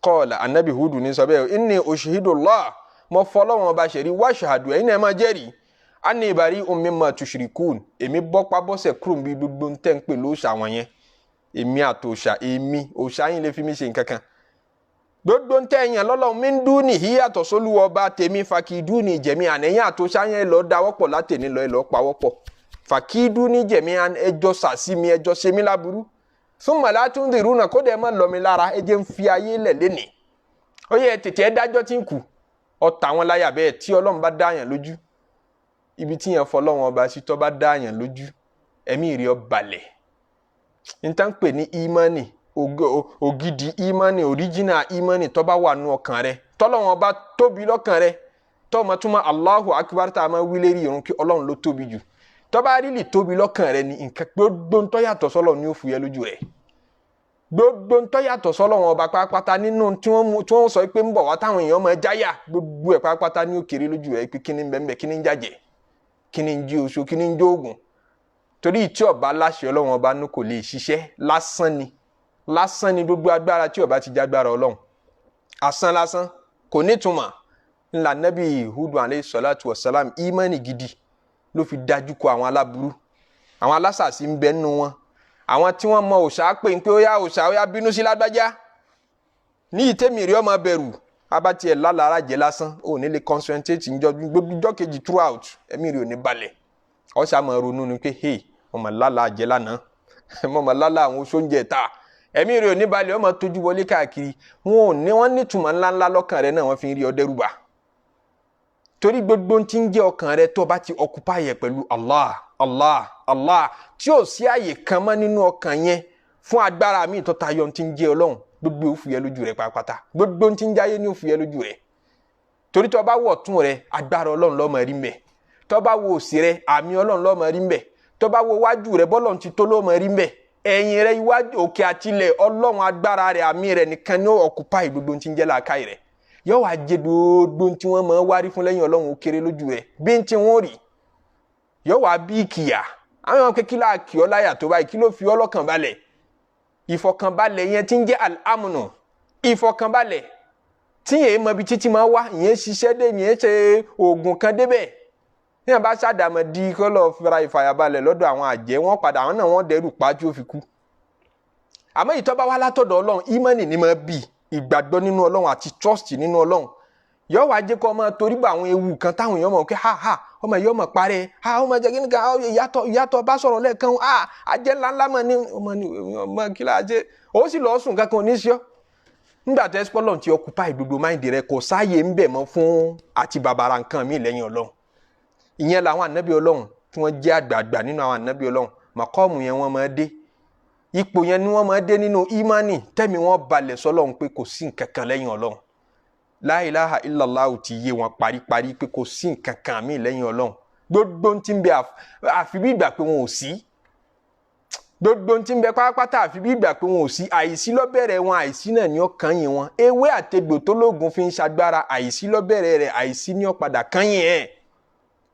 Qala, ànábì Húdù ní sọ bẹ́ẹ̀, inni ushhidullah, mo fọ Ọlọ́run ọba ṣẹ̀rí, washhadu, ẹ̀yin náà máa jẹ́rìí, anni bari'un mimma tushrikun, èmi bọ́pá bọ́sẹ̀ kúrò bí gbogbo ń tẹ́ ń pè lóòṣà wọn yẹn. Èmi àtòòṣà, èmi òòṣà yín lè fi mí ṣe nǹkan kan. Gbogbo ń tẹ́ ẹ̀yàn lọ́lọ́run mi ń dún ní ìyàtọ̀ sólúwọ́ ọba tèmi, fakiduni jami'an, ẹ̀yìn àtòòṣà yẹn lọ́ọ́ dáwọ́pọ̀ látẹ̀ní lọ́, ẹ lọ́ọ́ pawọ́pọ̀, fakiduni jami'an, ẹjọ́ sàsí mi, ẹjọ́ ṣe mí láburú, thumma la tunziruna, kó dẹ̀ má lọ mi lára, ẹ jẹ́ ń fi ayé lẹ̀ lénìí. Ó yẹ tètè ẹ dájọ́ tí ń kù ọ̀tà wọn láyà bẹ́ẹ̀. Tí Ọlọ́run bá dáyàn lójú, ibi tí yẹn fọlọ́run ọba sí, tó bá dáyàn lójú, ẹ̀mí rẹ̀ ó balẹ̀. Níta ń pè ní ìmánì, ògidì ìmánì, original ìmánì, tó bá wà nù ọkàn rẹ, tọ́lọ́run ọba tóbi lọ́kàn rẹ, tọ́mọ túmọ̀ Allahu akbar tá a máa wí lérí irun kí Ọlọ́run ló tóbi jù, tó bá rí lè tóbi lọ́kàn rẹ ní nǹkan gbogbo ń tó yàtọ̀ sọ́lọ́run ní ó fúyẹ́ lójú rẹ. Gbogbo ń tó yàtọ̀ sọ́lọ́run ọba pátápátá nínú tí wọ́n sọ pé ń bọ̀ wá táwọn èèyàn máa jáyà, gbogbo ẹ̀ pátápátá ní ó kéré lójú rẹ pé kíní ń bẹ́ẹ̀, kíní ń jàjẹ́, kíní ń jí oṣù, kíní ń jóògùn. Torí tí ọba láṣẹ Ọlọ́run ọba nú kò lè ṣiṣẹ́. Lásán ni, lásán ni gbogbo agbára tí ọba ti jágbára Ọlọ́run, asán lásán, kò nítumọ̀. Ńlá nẹ́bí Hudu alayhi salatu wa salam, ìmánì gidi ló fi dájú kọ àwọn aláburú, àwọn alásàsí ń bẹ nínú wọn, àwọn tí wọ́n mọ òòṣà pé ń pé ó yá òòṣà, ó yá bínú sí lágbájá ní ìtẹ́mi rí ọmọ bẹ̀rù abatiẹ̀ lálára jẹ́ lásán, ò ní lè concentrate níjọ́ gbogbo ìjọ́ kejì throughout, ẹ̀mí rí ò ní balẹ̀. Ọ̀sà máa ronú ni pé hey, mo mà lálàá jẹ́ lánàá, mo mà lálàá àwọn oṣoúnjẹ ta. Ẹ̀mí rí ò ní balẹ̀, ọmọ tójú wọlé káàkiri. Wọn ò ní wọn nítumọ̀ ńláńlá lọ́kàn rẹ náà, wọ́n fi ń rí ọ dẹ́rùbà. Torí gbogbo tí ń jẹ́ ọkàn rẹ tó bá ti occupy yẹ pẹ̀lú Allah, Allah, Allah, tí ò sí àyè kan mọ́ nínú ọkàn yẹn fún agbára mi tó tayọ tí ń jẹ́ Ọlọ́run, gbogbo ó fúyẹ́ lójú rẹ pátápátá. Gbogbo tí ń jáyé ní ó fúyẹ́ lójú rẹ, torí tó bá wọ̀ tún rẹ, agbára Ọlọ́run ló máa rí mbẹ̀. Tó bá wo òsì rẹ, àmì Ọlọ́run ló máa rí mbẹ̀. Tó bá wo wájú rẹ, bọ́lọ́run ti tó ló máa rí mbẹ̀. Ẹ̀yìn rẹ, iwájú, òkè àtilẹ̀, Ọlọ́run, agbára rẹ, àmì rẹ nìkan ní ó occupy gbogbo tí ń jẹ́ làákàyè rẹ. Yóò wá jẹ gbogbo tí wọ́n máa wárí fún lẹ́yìn Ọlọ́run ó kéré lójú rẹ bí n tí wọ́n rí. Yóò wá bí ìkìyà àwọn ọmọ kékeré àkì ọ́ láyà tó báyìí, kí ló fi ọ́ lọ́kàn balẹ̀? Ìfọ̀kànbalẹ̀ yẹn tí ń jẹ́ al-amnu, ìfọ̀kànbalẹ̀ tí yẹn mọ ibi títí máa wá, ìyẹn ṣiṣẹ́ dé, ìyẹn ṣe oògùn kan débẹ̀. Ní àbá ṣàdàmọ̀ di kó lọ́ọ́ fira ìfàyàbalẹ̀ lọ́dọ̀ àwọn àjẹ́, wọ́n padà àwọn náà wọ́n dẹ́rù pájú ó fi kú. Àmọ́ ìtọ́ bá wá látọ̀dọ̀ Ọlọ́run, ìmánì ni máa bì, ìgbàgbọ́ nínú Ọlọ́run àti trust nínú Ọlọ́run yóò wá jẹ́ kó ọmọ torí bá àwọn ewu kan táwọn èèyàn mọ̀ pé ha ha, ọmọ yìí ọmọ parẹ́, ha, ọmọ jẹ́ kíni kan, ìyàtọ̀ ìyàtọ̀ bá sọ̀rọ̀ lẹ́ẹ̀kan, ha, ajẹ́ ńláńlá mọ̀ ní ọmọ ní ọmọ kí la jẹ́, ó sì lọ́ọ́ sùn kankan ní sí ọ́. Nígbà tó ẹ́sìpọ́lọ̀ ti occupy gbogbo mind rẹ, kò sáàyè ń bẹ̀ mọ́ fún àti bàbàrà nǹkan mi lẹ́yìn Ọlọ́run. Ìyẹn làwọn ànábì Ọlọ́run tí wọ́n jẹ́ àgbààgbà nínú àwọn ànábì Ọlọ́run, màkọ́ọ̀mù yẹn wọ́n máa dé, ipò yẹn ni wọ́n máa dé nínú ìmánì, tẹ́mi wọ́n balẹ̀ sọ́lọ́run pé kò sí nǹkan kan lẹ́yìn Ọlọ́run. La ilaha illallah ti yé wọn paríparí pé kò sí nǹkan kan míì lẹ́yìn Ọlọ́run. Gbogbo tí ń bẹ, àfi bí ìgbà pé wọn ò sí. Gbogbo tí ń bẹ pátápátá, àfi bí ìgbà pé wọn ò sí. Àìsí lọ́bẹ̀rẹ̀ wọn, àìsí náà ni ó kàn yín wọn. Ewé àtegbò tó lóògùn fi ń ṣagbára, àìsí lọ́bẹ̀rẹ̀ rẹ̀, àìsí ní ó padà kàn yín ẹ̀.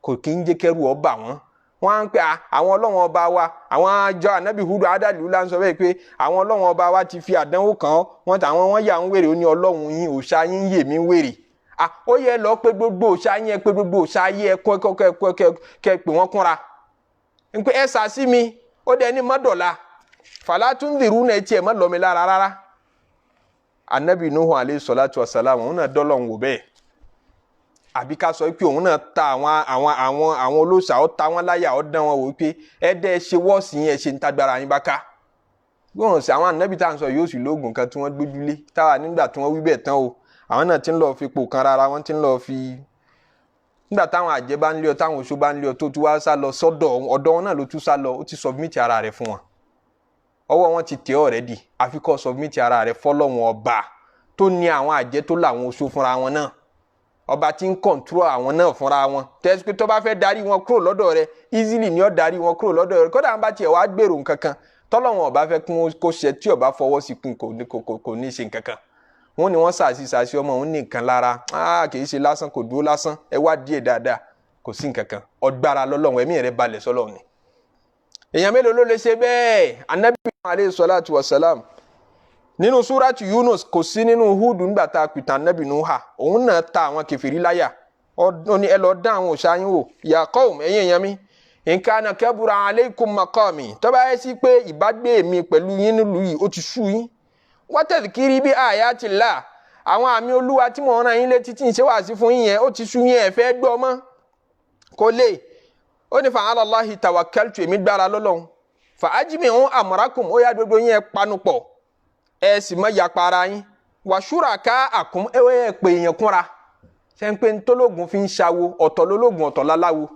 Kò kí ń jẹ́ kẹ́rù ó bà wọ́n. Wọ́n á ń pè àwọn ọlọ́wọ́n ọba wa, àwọn àjọ ànábì Hudu adàlú là ń sọ bẹ́ẹ̀ pé àwọn ọlọ́wọ́n ọba wa ti fi àdánwò kàn án wọ́n tàwọn wọ́n yà ń wèrè. Ó ní ọlọ́run yín, òòṣà yín yè mí wèrè. Ó yẹ lọ pé gbogbo òòṣà yín, ẹ pé gbogbo òòṣà yín, ẹ kọ́ kẹ́ pé wọ́n kúnra ń pé ẹ sà sí mi. Ó dẹ ní mọ́dọ̀la fàlàtúndìrú náà tiẹ̀ mọ́ lọ́mi lára rárá. Anabi Nuhu alayhi salatu wa salam, òun náà dọ́lọ̀ ń wò bẹ́ẹ̀, àbí ká sọ pé òun náà ta àwọn olóòṣà, ó ta wọn láyà, ó dán wọn wò pé ẹ dẹ́ ẹ ṣe wọ́ọ̀sì yẹn, ẹ ṣe ń tagbára yín bá ká gbọ́n sí. Àwọn anabi tá à ń sọ yóò sì lóògùn kan tí wọ́n gbójúlé táwa nígbà tí wọ́n wí bẹ́ẹ̀ tán o. Àwọn náà ti ń lọ fipò kan rárá, wọ́n ti ń lọ fi nígbà táwọn àjẹ́ bá ń lé ọ, táwọn oṣó bá ń lé ọ, tó tún wá sá lọ sọ́dọ̀ ọ̀dọ̀ wọn náà ló tún sá lọ. Ó ti submit ara rẹ̀ fún wọn, ọwọ́ wọn ti tẹ̀ already. Àfi kó submit ara rẹ̀ fọlọ́wọn ọba tó ní àwọn àjẹ́, tó làwọn oṣó fúnra wọn náà, ọba tí ń control àwọn náà fúnra wọn, tẹ́sí pé tó bá fẹ́ darí wọn kúrò lọ́dọ̀ rẹ̀, easily ni ó darí wọn kúrò lọ́dọ̀ rẹ̀. Kódà wọn bá tiẹ̀ wá gbèrò nǹkan kan tọ́lọ́wọn ọba fẹ́ kó ṣe, tí ọba fọwọ́ sí kún, kò ní ṣe nǹkan kan. Wọ́n ní wọ́n sàṣì sàṣì ọmọ òun ní nǹkan lára, kì í ṣe lásán, kò dúró lásán, ẹ wá díẹ̀ dáadáa, kò sí nǹkan kan. Ọgbára lọ́lọ́run, ẹ̀mí rẹ̀ balẹ̀ sọ́lọ́run ni. Èèyàn mélòó ló lè ṣe bẹ́ẹ̀? Anabi alayhi salatu wa salam, nínú súrátù Yunus, kò sí nínú Húdù, nígbà tá a pìtàn anabi Nuha, òun náà ta àwọn kèfèrí láyà. Ó ní ẹ lọ dá àwọn òòṣà yín wò. Ya qawm, ẹ̀yin èèyàn mi, in kana kabura alaykum maqami, tó bá yẹ sí pé ìbágbé mi pẹ̀lú yín nílùú yìí ó ti sú yín, wa tadhkiri bi ayatillah, àwọn àmì Olúwa tí mò ń rán yín létí, tí ń ṣe wàásí fún yín yẹn, ó ti sú yín, ẹ fẹ́ gbọ́ mọ́, kò lè. Ó ní fa ala Allahi tawakkaltu, èmi gbára lọ́lọ́run. Fa ajmi'u amrakum, ó yá, gbogbo yín ẹ panu pọ̀, ẹ sì má yapa ara yín, wa shuraka'akum, ẹ wẹ́ pè èèyàn kúnra. Ṣe ń pé ntọ́lógún fi ń ṣawo? Ọ̀tọ̀ lólógùn, ọ̀tọ̀ láláwo.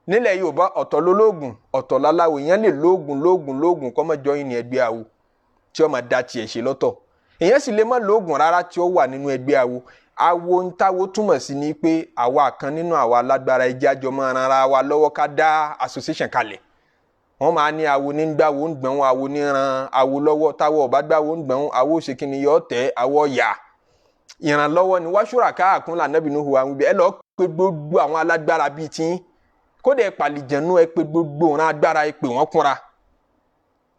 Nílẹ̀ Yorùbá, ọ̀tọ̀ lólógùn, ọ̀tọ̀ láláwo. Ìyẹn lè lóògùn lóògùn lóògùn kọ́ mọ́ join ní ẹgbẹ́ awo tí ó máa da tiẹ̀ ṣe lọ́tọ̀. Èèyàn sì lè má lóògùn rárá tí ó wà nínú ẹgbẹ́ awo. Awo ń táwo túmọ̀ sí ni pé àwa kan nínú àwa alágbára, ẹjẹ́ àjọ máa ran ara wa lọ́wọ́, ká dá association kalẹ̀. Wọ́n máa ní awo ní gbàwo ń gbọ̀n, awo ní ran awo lọ́wọ́. Táwọ̀ ọ̀bá gbàwo ń gbọ̀n, awo ṣe kí ni? Yọ tẹ́ awo yà ìrànlọ́wọ́ ni. Wáṣúrà káàkún lànàbì Nuhu wa wíbi ẹ lọ́ọ́ pé gbogbo àwọn alágbára bíi tiyín, kódà ẹ pàlìjẹ̀nu, ẹ pé gbogbo òran agbára, ẹ pè wọ́n kúnra.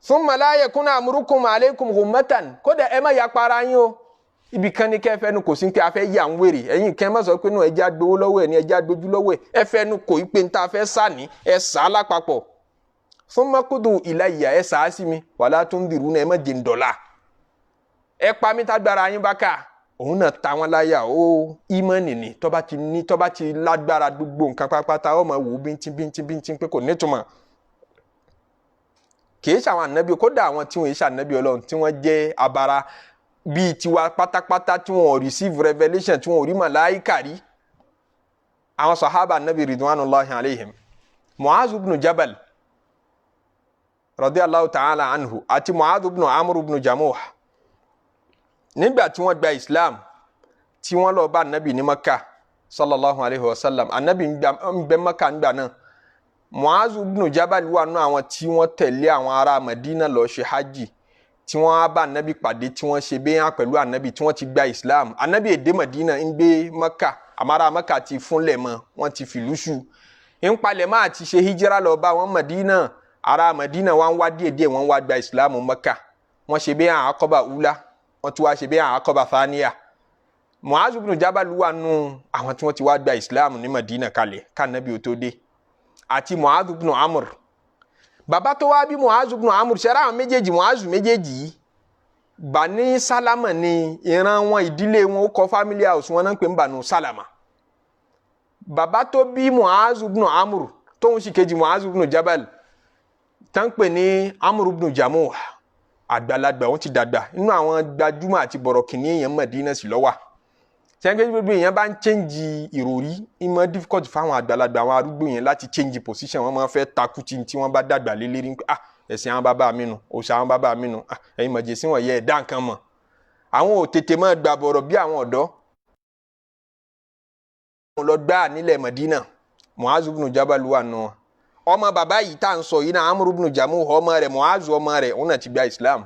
Thumma la yakuna amrukum alaykum ghummatan, kódà ẹ má yapa ara yín o. Ibì kan ní kẹ́ fẹ́nu kò sí pé a fẹ́ yà ń wèrè. Ẹ̀yin kẹ́ má sọ pé nù ẹjẹ́ agbowó lọ́wọ́ ẹ̀ ní ẹjẹ́ agbójú lọ́wọ́ ẹ̀. Ẹ fẹ́nu kò í pé n ta fẹ́ sà ní, ẹ sà á lápapọ̀. Thumma qudu ilayya, ẹ sà á sí mi. Wala tundiruna, ẹ má jẹ́ ń dọ̀la, ẹ pa mí tágbára yín bá ká. Òun náà ta wọn láyà ó. Ìmọ̀nì ni tọ́ba ti ní, tọ́ba ti lágbára, gbogbo nǹkan pátápátá ó máa wò ó bíntín bíntín bíntín pé kò nítumọ̀. Kìí ṣe àwọn ànábì, kódà àwọn tí wọ́n ṣe ànábì Ọlọ́run, tí wọ́n jẹ́ abara bíi tiwa pátápátá, tí wọ́n ò receive revelation, tí wọ́n ò rí màláìkà rí, àwọn sahaba ànábì ridwanullahi alayhim, Mu'adh ibn Jabal radiyallahu ta'ala anhu àti Mu'adh ibn Amr ibn Jamuh, nígbà tí wọ́n gba Islam, tí wọ́n lọ bá anabi ní Maka sallallahu alayhi wa sallam, anabi ń bẹ Maka ńgbà náà. Mu'adh ibn Jabal wà nù àwọn tí wọ́n tẹ̀lé àwọn ará Madina lọ ṣe hajj, tí wọ́n á bá anabi pàdé, tí wọ́n ṣe bẹ́yàn pẹ̀lú anabi, tí wọ́n ti gba Islam. Anabi èdè Madina ń gbé Maka, àmọ́ ará Maka ti fúnlẹ̀ mọ́, wọ́n ti fìlú ṣu ń palẹ̀ mọ́ àti ṣe hijira lọ bá wọn Madina. Ará Madina wọn wá díẹ̀díẹ̀, wọ́n wá gba Islam Maka. Wọ́n ṣe bẹ́yàn Aqaba ula, wọ́n tún wá ṣe bẹ́yàn Aqaba thaniya. Mu'adh ibn Jabal wà nù àwọn tí wọ́n ti wá gba Islam ní Madina kalẹ̀ kánábì ó tó dé, àti Mu'adh ibn Amr, bàbá tó wá bí Mu'adh ibn Amr. Ṣẹ́ra àwọn méjèèjì, Mu'adh méjèèjì yìí, Bani Salama ni ìran wọn, ìdílé wọn, ó kọ family house wọn náà ń pè ní Banu Salama. Bàbá tó bí Mu'adh ibn Amr, tóun sì kejì Mu'adh ibn Jabal, tá ń pè ní Amr ibn Jamuh, àgbàlagbà, wọn ti dàgbà, nínú àwọn gbajúmọ̀ àti bọ̀rọ̀kìnní èèyàn Mádínà sí ló wà. Sẹ́ńkẹ́ gbogbo èèyàn bá ń change ìròrí, ìmọ̀ difficult fáwọn àgbàlagbà, àwọn arúgbó yẹn láti change position. Wọ́n máa fẹ́ takú tí wọ́n bá dàgbà lé lérí pé, ah, ẹ̀sìn àwọn bàbá mi nù, òòṣà àwọn bàbá mi nù, ah, ẹ̀yin mọ̀jẹ̀sí wọ̀nyẹ, ẹ̀dá nǹkan mọ̀. Àwọn ò tètè máa gbà bọ̀rọ̀ bí àwọn ọ̀dọ́. lọ gbáà nílẹ̀ Madina. Mu'azu ibn Jabal wà nù wọn. Ọmọ bàbá yìí tá à ń sọ yìí náà, Amru ibn Jamuh, ọmọ rẹ̀ Mu'azu, ọmọ rẹ̀, òun náà ti gba Islam.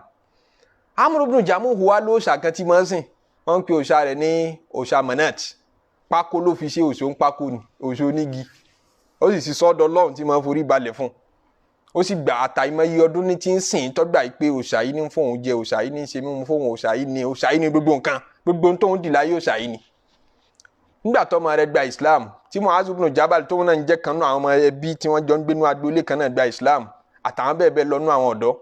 Amru ibn Jamuh wà ló òòṣà kan tí máa ń sìn. Wọ́n ń pe òòṣà rẹ̀ ní òòṣà Manat. Pákó ló fi ṣe òòṣà, ń pákó ni, òòṣà onígi. Ó sì sì sọ́dọ̀ Ọlọ́run tí máa ń forí balẹ̀ fún un. Ó sì gbà àtàìmọye ọdún ní ti ń sìn, tọ́gbà yìí pé òòṣà yìí ní fóun jẹ, òòṣà yìí ní ṣe mímu fóun, òòṣà yìí ní, òòṣà yìí ní gbogbo nǹkan, gbogbo tóun dì láyé, òòṣà yìí ni. Nígbà tọ́mọ rẹ̀ gba Islam, tí Mu'azu ibn Jabal tóun náà ń jẹ́ kan náà, àwọn ọmọ ẹbí tí wọ́n jọ ń gbénú agboolé kan náà gba Islam, àtàwọn bẹ́ẹ̀ bẹ́ẹ̀ lọ́nú àwọn ọ̀dọ́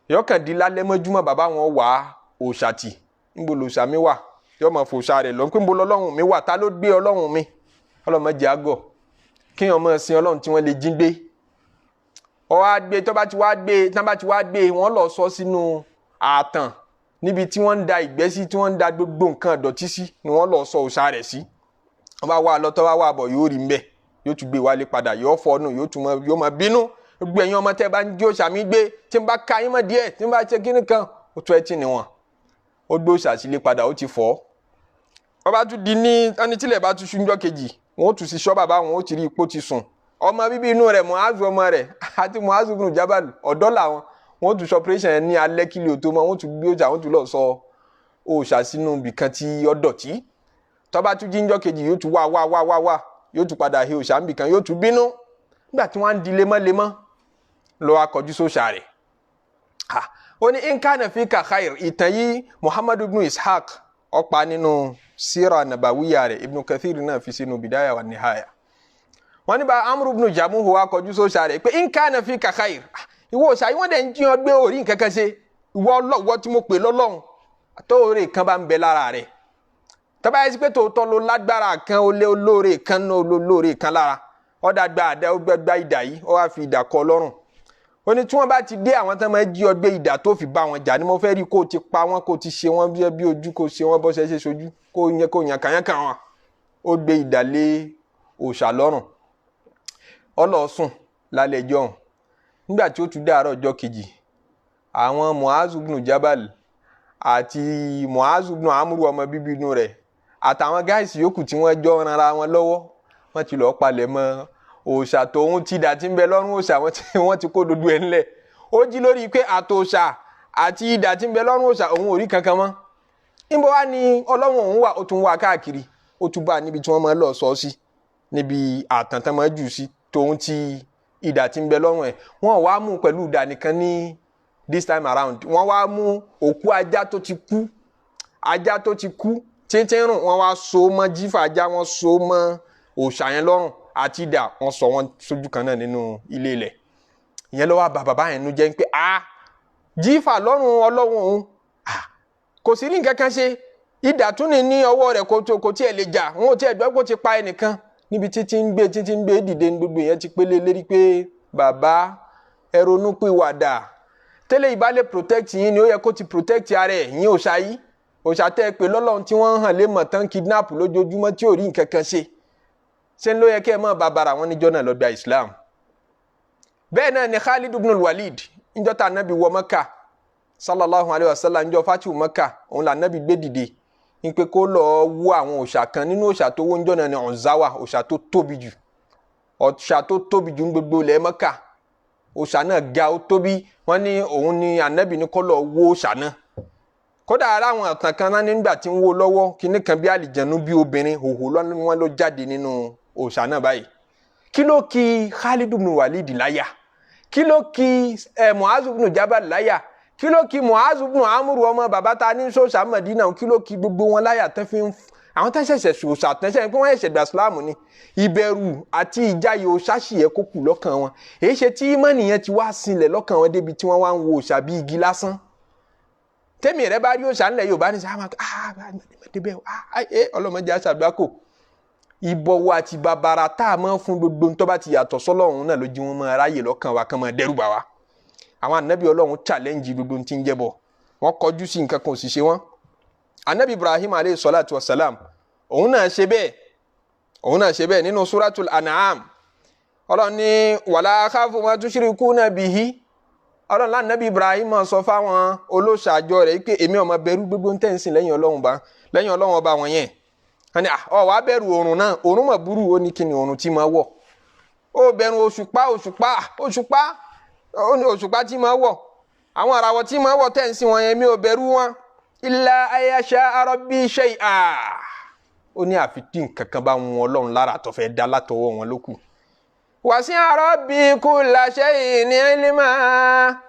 yọkàn di lálẹ́ mọ́júmọ́, bàbá wọn wà òòṣà tì. Níbo lòòṣà mi wà? Yọ máa fòòṣà rẹ̀ lọ pé níbo lọ́lọ́run mi wà? Ta ló gbé Ọlọ́run mi? Ọlọ́run jẹ́ àgọ̀ kéèyàn máa sin Ọlọ́run tí wọ́n lè jí gbé. Ọ wá gbé, tó bá ti wá gbé, tó bá ti wá gbé, wọ́n lọ sọ sínú ààtàn níbi tí wọ́n ń da ìgbẹ́ sí, tí wọ́n ń da gbogbo nǹkan ìdọ̀tí sí, ni wọ́n lọ sọ òòṣà rẹ̀ sí. Wọ́n bá wá lọ, tó bá wà bọ̀, yóò rí mbẹ́, yóò tún gbé wálé padà, yóò fọ́nù, yóò tún mọ, yóò máa bínú. Gbogbo ẹ̀yin ọmọ tẹ́ bá ń jí òòṣà mi gbé, tí ń bá ka yín mọ́ díẹ̀, tí ń bá ṣe kíní kan, ó tó ẹtì níwọ̀n. Ó gbé òòṣà sílé padà, ó ti fọ́. Wọ́n bá tún di ní ẹni tílẹ̀ bá tún ṣúnjọ́ kejì, wọ́n ó tún sí ṣọ́ bàbá wọn, ó ti rí ipò ti sùn. Ọmọ bíbí inú rẹ̀ Mu'azu, ọmọ rẹ̀ àti Mu'azu ibn Jabal, ọ̀dọ́ làwọn. Wọ́n tún ṣe operation ní alẹ́ kílì òtó mọ́, wọ́n tún gbé òòṣà, wọ́n tún lọ sọ òòṣà sínú ibìkan tí ó dọ̀tí. Tó bá tún jíjọ́ kejì, yóò tún wá wá wá wá wá, yóò tún padà he òòṣà níbìkan, yóò tún bínú. Nígbà tí wọ́n á ń di lemọ́lemọ́ lọ, akọjú sóòṣà rẹ̀. Ó ní in kana fika khair. Ìtàn yìí, Muhammadu ibn Ishaq ọ̀pá nínú sira nabawiya rẹ̀, Ibn Kathir náà fi sínú Bidaya wa Nihaya. Wọ́n ní bá Amru ibn Jamuhu wa kọjú sóòṣà rẹ̀ pé in kana fika khair, ìwọ òòṣà yìí, wọ́n dẹ̀ ń jíyan gbé, orí nǹkan kan ṣe. Ìwọ ọlọ́wọ́ tí mo pè lọ́lọ́run, tóore kan bá ń bẹ lára rẹ̀, tọ́ba yẹ sí pé tòótọ́ ló lágbára kan, ó lé olóore kan náà, olóore kan lára ọ̀dà, gba àdá, ó gbá ìdà yìí. Ó wá fi ìdà kọ lọ́rùn. Ó ní tí wọ́n bá ti dé, àwọn tán máa jí ọ gbé, ìdà tó fi bá wọn jà ni mo fẹ́ rí, kó o ti pa wọ́n, kó o ti ṣe wọ́n bí ojú, kó o ṣe wọ́n bọ́ ṣe ṣe sojú, kó o yẹn, kó o yàn kàyàn kàn wọn. Ó gbé ìdà lé òòṣà lọ́rùn, ó lọ sùn lálẹ́ ẹjọ́ ọ̀hún. Nígbà tí ó tún dàárọ̀ ọjọ́ kejì, àwọn Mu'azu ibn Jabal àti Mu'azu ibn Amru, ọmọ bíbí inú rẹ̀, àtàwọn guys yòókù tí wọ́n jọ ran ara wọn lọ́wọ́, wọ́n ti lọ́ọ́ palẹ̀ mọ́ òòṣà tóun ti dà tí ń bẹ lọ́rùn òòṣà. Wọ́n ti kó dodo ẹ̀ ńlẹ̀. Ó jí lórí pé àtòòṣà àti idà tí ń bẹ lọ́rùn òòṣà, òun ò rí kankan mọ́. Níbo wá ní Ọlọ́run òun wà? Ó tún wá káàkiri, ó tún bá níbi tí wọ́n máa lọ sọ sí, níbi àtàn tán máa jù sí, tóun ti idà tí ń bẹ lọ́rùn ẹ̀. Wọ́n wá mú pẹ̀lú idà nìkan ní this time around, wọ́n wá mú òkú ajá tó ti kú, ajá tó ti kú tíntín rùn, wọ́n wá so mọ́ jífà ajá, wọ́n so mọ́ òòṣà yẹn lọ́rùn àti idà, wọ́n sọ wọ́n sójú kan náà nínú ilé ilẹ̀. Ìyẹn ló wá bà bàbá yẹn nu jẹ́ pé a jífà lọ́rùn Ọlọ́run òun kò sí ní nǹkan kan ṣe, idà tún ní ní ọwọ́ rẹ̀, kò tiẹ̀ lè jà, wọn ò tiẹ̀ gbọ́ kó ti pa ẹnìkan. Níbi títí ń gbé, títí ń gbé dìde ní gbogbo yẹn ti pélé lérí pé bàbá, ẹ ronú pìwàdà. Tẹ́lẹ̀ ìbálẹ̀ protect yín ni ó yẹ kó ti protect ara ẹ̀ yín. Òòṣà yìí, òòṣà tẹ́ ẹ pé lọ́lọ́run tí wọ́n ń hàn lé mọ̀ tán, kidnap lójoojúmọ́, tí ò rí nǹkan kan ṣe, ṣé ló yẹ kẹ́ ẹ mọ̀ bàbàrà wọn? Níjọ́ náà lọ gba Islam. Bẹ́ẹ̀ náà ni Khalid ibn al-Walid. Níjọ́ tá anabi wọ Mẹ́kà sallallahu alayhi wa sallam, níjọ́ fatihu Mẹ́kà, òun là anabi gbé dìde ní pé kó lọ wó àwọn òòṣà kan. Nínú òòṣà tó wó níjọ́ náà ni Ọ̀nzáwà, òòṣà tó tóbi jù, òòṣà tó tóbi jù ní gbogbo ilẹ̀ Mẹ́kà. Òòṣà náà ga, ó tóbi. Wọ́n ní òun ni anabi ní kó lọ wó òòṣà náà. Kódà ara àwọn àtàn kan náà, nígbà tí ń wó lọ́wọ́, kíní kan bí àlìjẹ̀nu, bí obìnrin hòhò lọ́nà wọn ló jáde nínú òòṣà náà báyìí. Kí ló kí Khalid ibn Walid láyà? Kí ló kí Mu'azu ibn Jabal láyà? Kí ló kí Mu'azu ibn Amru, ọmọ bàbá ta ní sọ́ọ̀ṣà Madina? Kí ló kí gbogbo wọn láyà tán fi ń àwọn tán ṣẹ̀ṣẹ̀ sòòṣà tán ṣẹ̀ṣẹ̀ pé wọ́n ṣẹ̀ṣẹ̀ gbà sílámù ni? Ìbẹ̀rù àti ìjáyè òòṣà sì yẹ kó kù lọ́kàn wọn. Èyí ṣe tí ìmánì yẹn ti wá sinlẹ̀ lọ́kàn wọn débi tí wọ́n wá ń wo òòṣà bí igi lásán. Tẹ́mi rẹ bá rí òòṣà ńlẹ̀ Yorùbá ní sáà, ah débẹ̀, ah ẹ ọlọ́mọdé àṣàgbákò. Ìbọ̀wọ̀ àti bàbàrà tá a máa ń fún gbogbo tó bá ti yàtọ̀ sọ́lọ́run náà ló jí wọn máa ráyè lọ́kàn wa, kán máa dẹ́rù bà wá. Àwọn ànábì Ọlọ́run challenge gbogbo tí ń jẹ́ bọ̀, wọ́n kọjú sí nǹkan kan, ò sì ṣe wọ́n. Ànábì Ibrahim aleyhi salatu wa salam, òun náà ṣe bẹ́ẹ̀, òun náà ṣe bẹ́ẹ̀ nínú suratul An'am. Ọlọ́run ní wala akhafu ma tushrikuna bihi. Ọlọ́run lánàbí Ibrahim sọ fáwọn olóṣàjọ rẹ̀ pé èmi ò máa bẹ̀rù gbogbo ń tẹ̀sìn lẹ́yìn Ọlọ́run bá, lẹ́yìn Ọlọ́run ọba wọn yẹn. Wọ́n ní ọ wàá bẹ̀rù òrùn náà, òrùn mọ̀ burú. Ó ní kíni òrùn tí máa wọ̀? Ó bẹ̀rù òṣùpá, òṣùpá, òṣùpá, ó ní òṣùpá tí máa wọ̀, àwọn àràwọ̀ tí máa wọ̀ tẹ̀ ń sìn wọn yẹn, mi ò bẹ̀rù wọn. Illa ayasha rabbi shay'a. Ó ní àfi tí nǹkan kan bá wọn Ọlọ́run lára tó fẹ́ dá látọwọ́ wọn lókù. Wasi'a rabbi kulla shay'in ilma,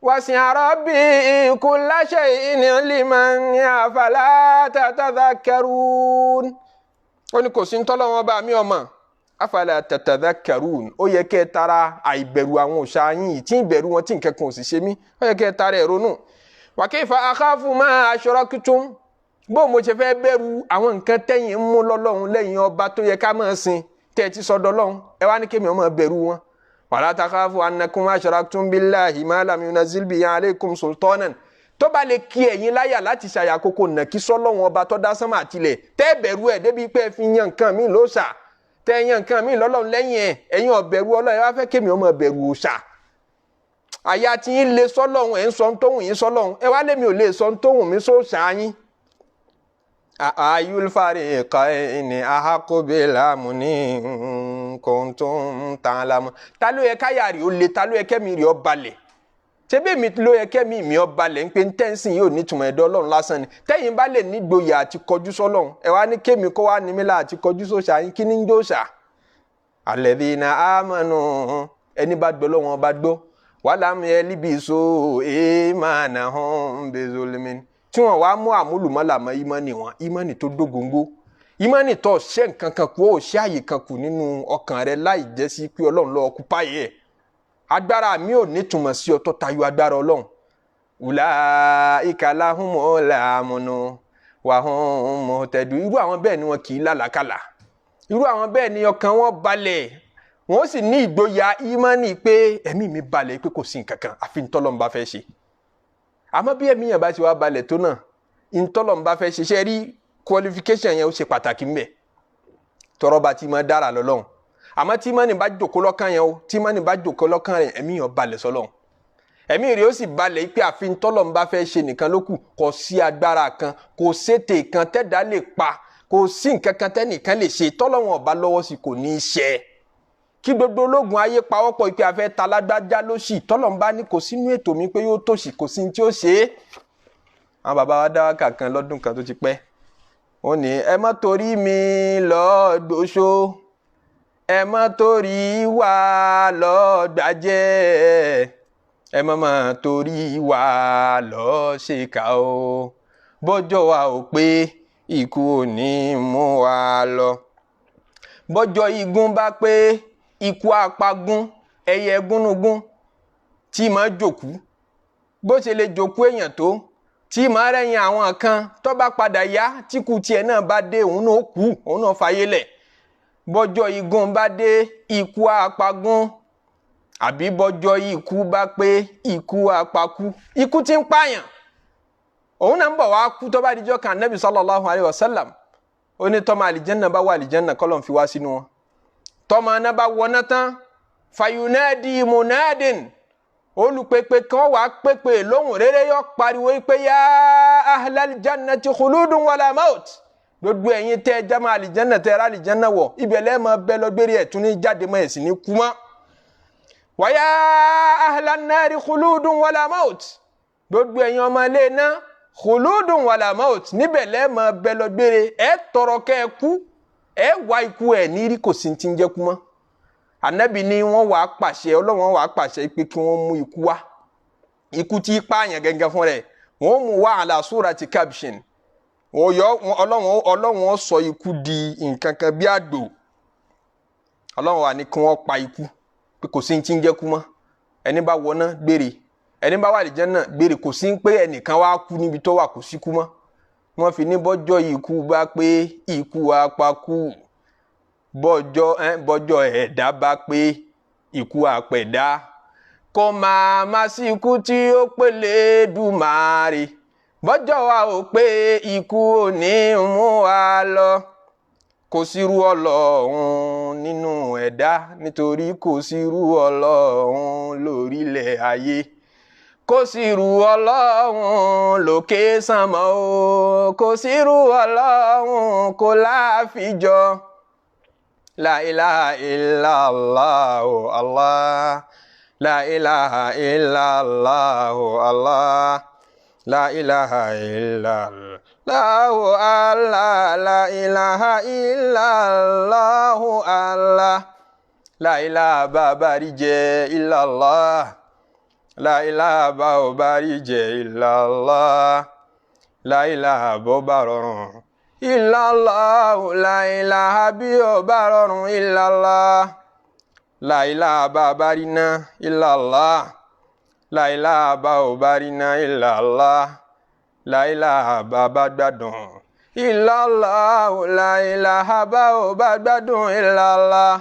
wasi'a rabbi kulla shay'in ilman, afala tatadhakkarun. Ó ní kò sí ń tọ́lọ́ wọn bá mi ọmọ, afala tatadhakkarun. Ó yẹ kẹ́ ẹ tara àìbẹ̀rù àwọn òòṣà yín yìí, tí ń bẹ̀rù wọn tí nǹkan kan ò sì ṣe mí, ó yẹ kẹ́ ẹ tara ẹ̀ ronú. Wa kayfa akhafu ma ashraktum, bó mo ṣe fẹ́ bẹ̀rù àwọn nǹkan tẹ́yìn ń mú lọ́lọ́run lẹ́yìn ọba tó yẹ ká máa sìn, tẹ́ ẹ ti sọ́dọ̀ lọ́hùn, ẹ wá ní kémi ọmọ bẹ̀rù wọn. Wala takhafu annakum ashraktum billahi ma lam yunazzil bihi alaykum sultanan. Tó bá lè kí ẹ̀yin láyà láti ṣàyàkókò nà kí sọ́lọ́hun ọba tó dá sánmà àtilẹ̀, tẹ́ bẹ̀rù ẹ̀ débi pé ẹ fi yan nǹkan mi lóòṣà, tẹ́ yan nǹkan mi lọ́lọ́run lẹ́yìn ẹ̀, ẹ̀yin ọ̀bẹ̀rù Ọlọ́run, ẹ wá fẹ́ kémi ọmọ bẹ̀rù òòṣà. Àyà tí yín lè sọ́lọ́hun, ẹ̀ ń sọ tóhùn yín sọ́lọ́hun, ẹ wá lémi ò lè sọ tóhùn mi sóòṣà yín. Ayul fariqayni ahaqqu bil amni in kuntum ta'lamun. Ta ló yẹ káyà rí ó le, ta ló yẹ kẹ́mi rí ó balẹ̀? Ṣebí mi ló yẹ kẹ́mi mi ó balẹ̀ ń pé tẹ́ǹsìn yóò nítumọ̀ ẹ̀dọ́ Ọlọ́run lásán ni. Tẹ́yìn bá lè nígboyà àti kọjú sọ́lọ́run, ẹ wá ní kémi kó wá ní mi lá àti kọjú sóòṣà yín, kí ní ń jóòṣà? Alladhina amanu, ẹni bá gbọ́ lọ́wọ́n bá gbọ́, walam yalbisu imanahum bizulmin, tí wọn wá mú àmúlùmọ́là mọ́ ìmánì wọn, ìmánì tó dógóńgó, ìmánì tó ṣe nǹkan kan kú, ó ṣe àyè kan kù nínú ọkàn rẹ láì jẹ́ sí pé Ọlọ́run ló ọkúpáyé ẹ̀. Agbára mi ò nítumọ̀ sí ọtọ́ tayọ agbára Ọlọ́run. Ulaika lahumul amnu wa hum muhtadun. Irú àwọn bẹ́ẹ̀ ni wọn kì í lálàkàlà, irú àwọn bẹ́ẹ̀ ni ọkàn wọn balẹ̀, wọ́n sì ní ìgboyà ìmánì pé ẹ̀mí mi balẹ̀ pé kò sí nǹkan kan àfi ntọ́lọ́run bá fẹ́ ṣe. Àmọ́ bí ẹ̀mí yẹn bá ti wá balẹ̀ tó náà, ntọ́lọ́run bá fẹ́ ṣe, ṣe rí qualification yẹn ó ṣe pàtàkì ńbẹ̀. Tọrọ bá ti máa dára lọ́lọ́run, àmọ́ tí ìmánì bá jòkó lọ́kàn yẹn o, tí ìmánì bá jòkó lọ́kàn yẹn, ẹ̀mí yẹn balẹ̀ sọ́lọ́run, ẹ̀mí rẹ̀ ó sì balẹ̀ pé àfi ntọ́lọ́run bá fẹ́ ṣe nìkan ló kù. Kò sí agbára kan, kò sétè kan tẹ́dá lè pa, kò sí nǹkan kan tẹ́nìkan lè ṣe tọ́lọ́run ọba lọ́wọ́ sí kò ní í ṣe. Kí gbogbo ológun ayé pawọ́pọ̀ pé a fẹ́ ta lágbájá lóṣì, tọ́lọ́run bá ní kò sínú ètò mi pé yóò tòṣì, kò sí ní tí ó ṣe é. Àwọn bàbá wa dá wákà kan lọ́dún kan tó ti pẹ́, wọ́n ní ẹ má torí mi lọ́ọ́ gbóṣó, ẹ má torí wa lọ́ọ́ gbàjẹ́, ẹ má má torí wa lọ́ọ́ ṣèkà o, bọ́jọ́ wa ò pé ikú ò ní mú wa lọ. Bọ́jọ́ igun bá pé ikú apagún, ẹyẹ gúnugún tí máa jòkú, bó ṣe lè jòkú èèyàn tó tí máa rẹ̀yìn àwọn kan, tó bá padà yá tí kú tiẹ̀ náà bá dé, òun náà kú, òun náà fayé lẹ̀. Bọ́jọ́ igun bá dé ikú apagún, àbí bọ́jọ́ ikú bá pé ikú apakú, ikú tí ń pààyàn òun náà ń bọ̀ wá kú tó bá dijọ́ kan. Nabi sallallahu alayhi wa sallam ó ní tọ́mọ àlìjẹ́nà bá wà àlìjẹ́nà, kọ́lọ̀ fi wá sínú wọn, tọ́mọ aná bá wọná tán, fayunadi munadin, olùpèpè kan wàá pèpè lóhùn rere, yọ pariwo pé ya ahlal jannati khuludun wala maut, gbogbo ẹ̀yin tẹ́ jama àlìjẹ́nà, tẹ́ ra àlìjẹ́nà wọ̀, ibẹ̀ lẹ́ẹ̀ máa bẹ́ lọ́gbẹ́rẹ́, ẹ̀ tún ní jáde mọ́, ẹ̀ sì ní kú mọ́. Wa ya ahlan nari khuludun wala maut, gbogbo ẹ̀yin ọmọ ilé náà, khuludun wala maut, níbẹ̀ lẹ́ẹ̀ máa bẹ́ lọ́gbẹ́rẹ́, ẹ̀ tọrọ kẹ́ ẹ kú, ẹ wá ikú ẹ̀ ní rí, kò sí ti ń jẹ́ kú mọ́. Ànábì ni wọ́n wàá pàṣẹ, Ọlọ́run wàá pàṣẹ pé kí wọ́n mú ikú wá, ikú tí pààyàn gẹ́gẹ́ fún rẹ̀, wọ́n mú wá ala surati kabshin, wọ́n yọ Ọlọ́run sọ ikú di nǹkan kan bí àgbò. Ọlọ́run wà ní kí wọ́n pa ikú pé kò sí ti ń jẹ́ kú mọ́, ẹni bá wọná gbére, ẹni bá wà àlìjánnà gbére, kò sí pé ẹnìkan wá kú níbi tó wà, kò sí kú mọ́. Wọ́n fi ní bọ́jọ́ ikú bá pé ikú apakú, bọ́jọ́ ẹ̀dá bá pé ikú apẹ̀dá, kò máa má sí ikú tí ó pèlè dùmarè, bọ́jọ́ wa ò pé ikú ò ní mú wa lọ. Kò sírú Ọlọ́run nínú ẹ̀dá, nítorí kò sírú Ọlọ́run lórílẹ̀ ayé. Kò sí irú Ọlọ́run lókè sánmọ̀ o, kò sí irú Ọlọ́run, kò láfijọ́. La ilaha illallah Allah, la ilaha illallah Allah, la ilaha illallah Allah, la ilaha illallah Allah, la ilaha bàbá rí jẹ illallah, la ilaha bá ò bá rí jẹ illallah, la ilaha bó bá rọrùn illallah, la ilaha bí ò bá rọrùn illallah, la ilaha bá bá rí ná illallah, la ilaha bá ò bá rí ná illallah, la ilaha bá bá gbádùn illallah, la ilaha bá ò bá gbádùn illallah,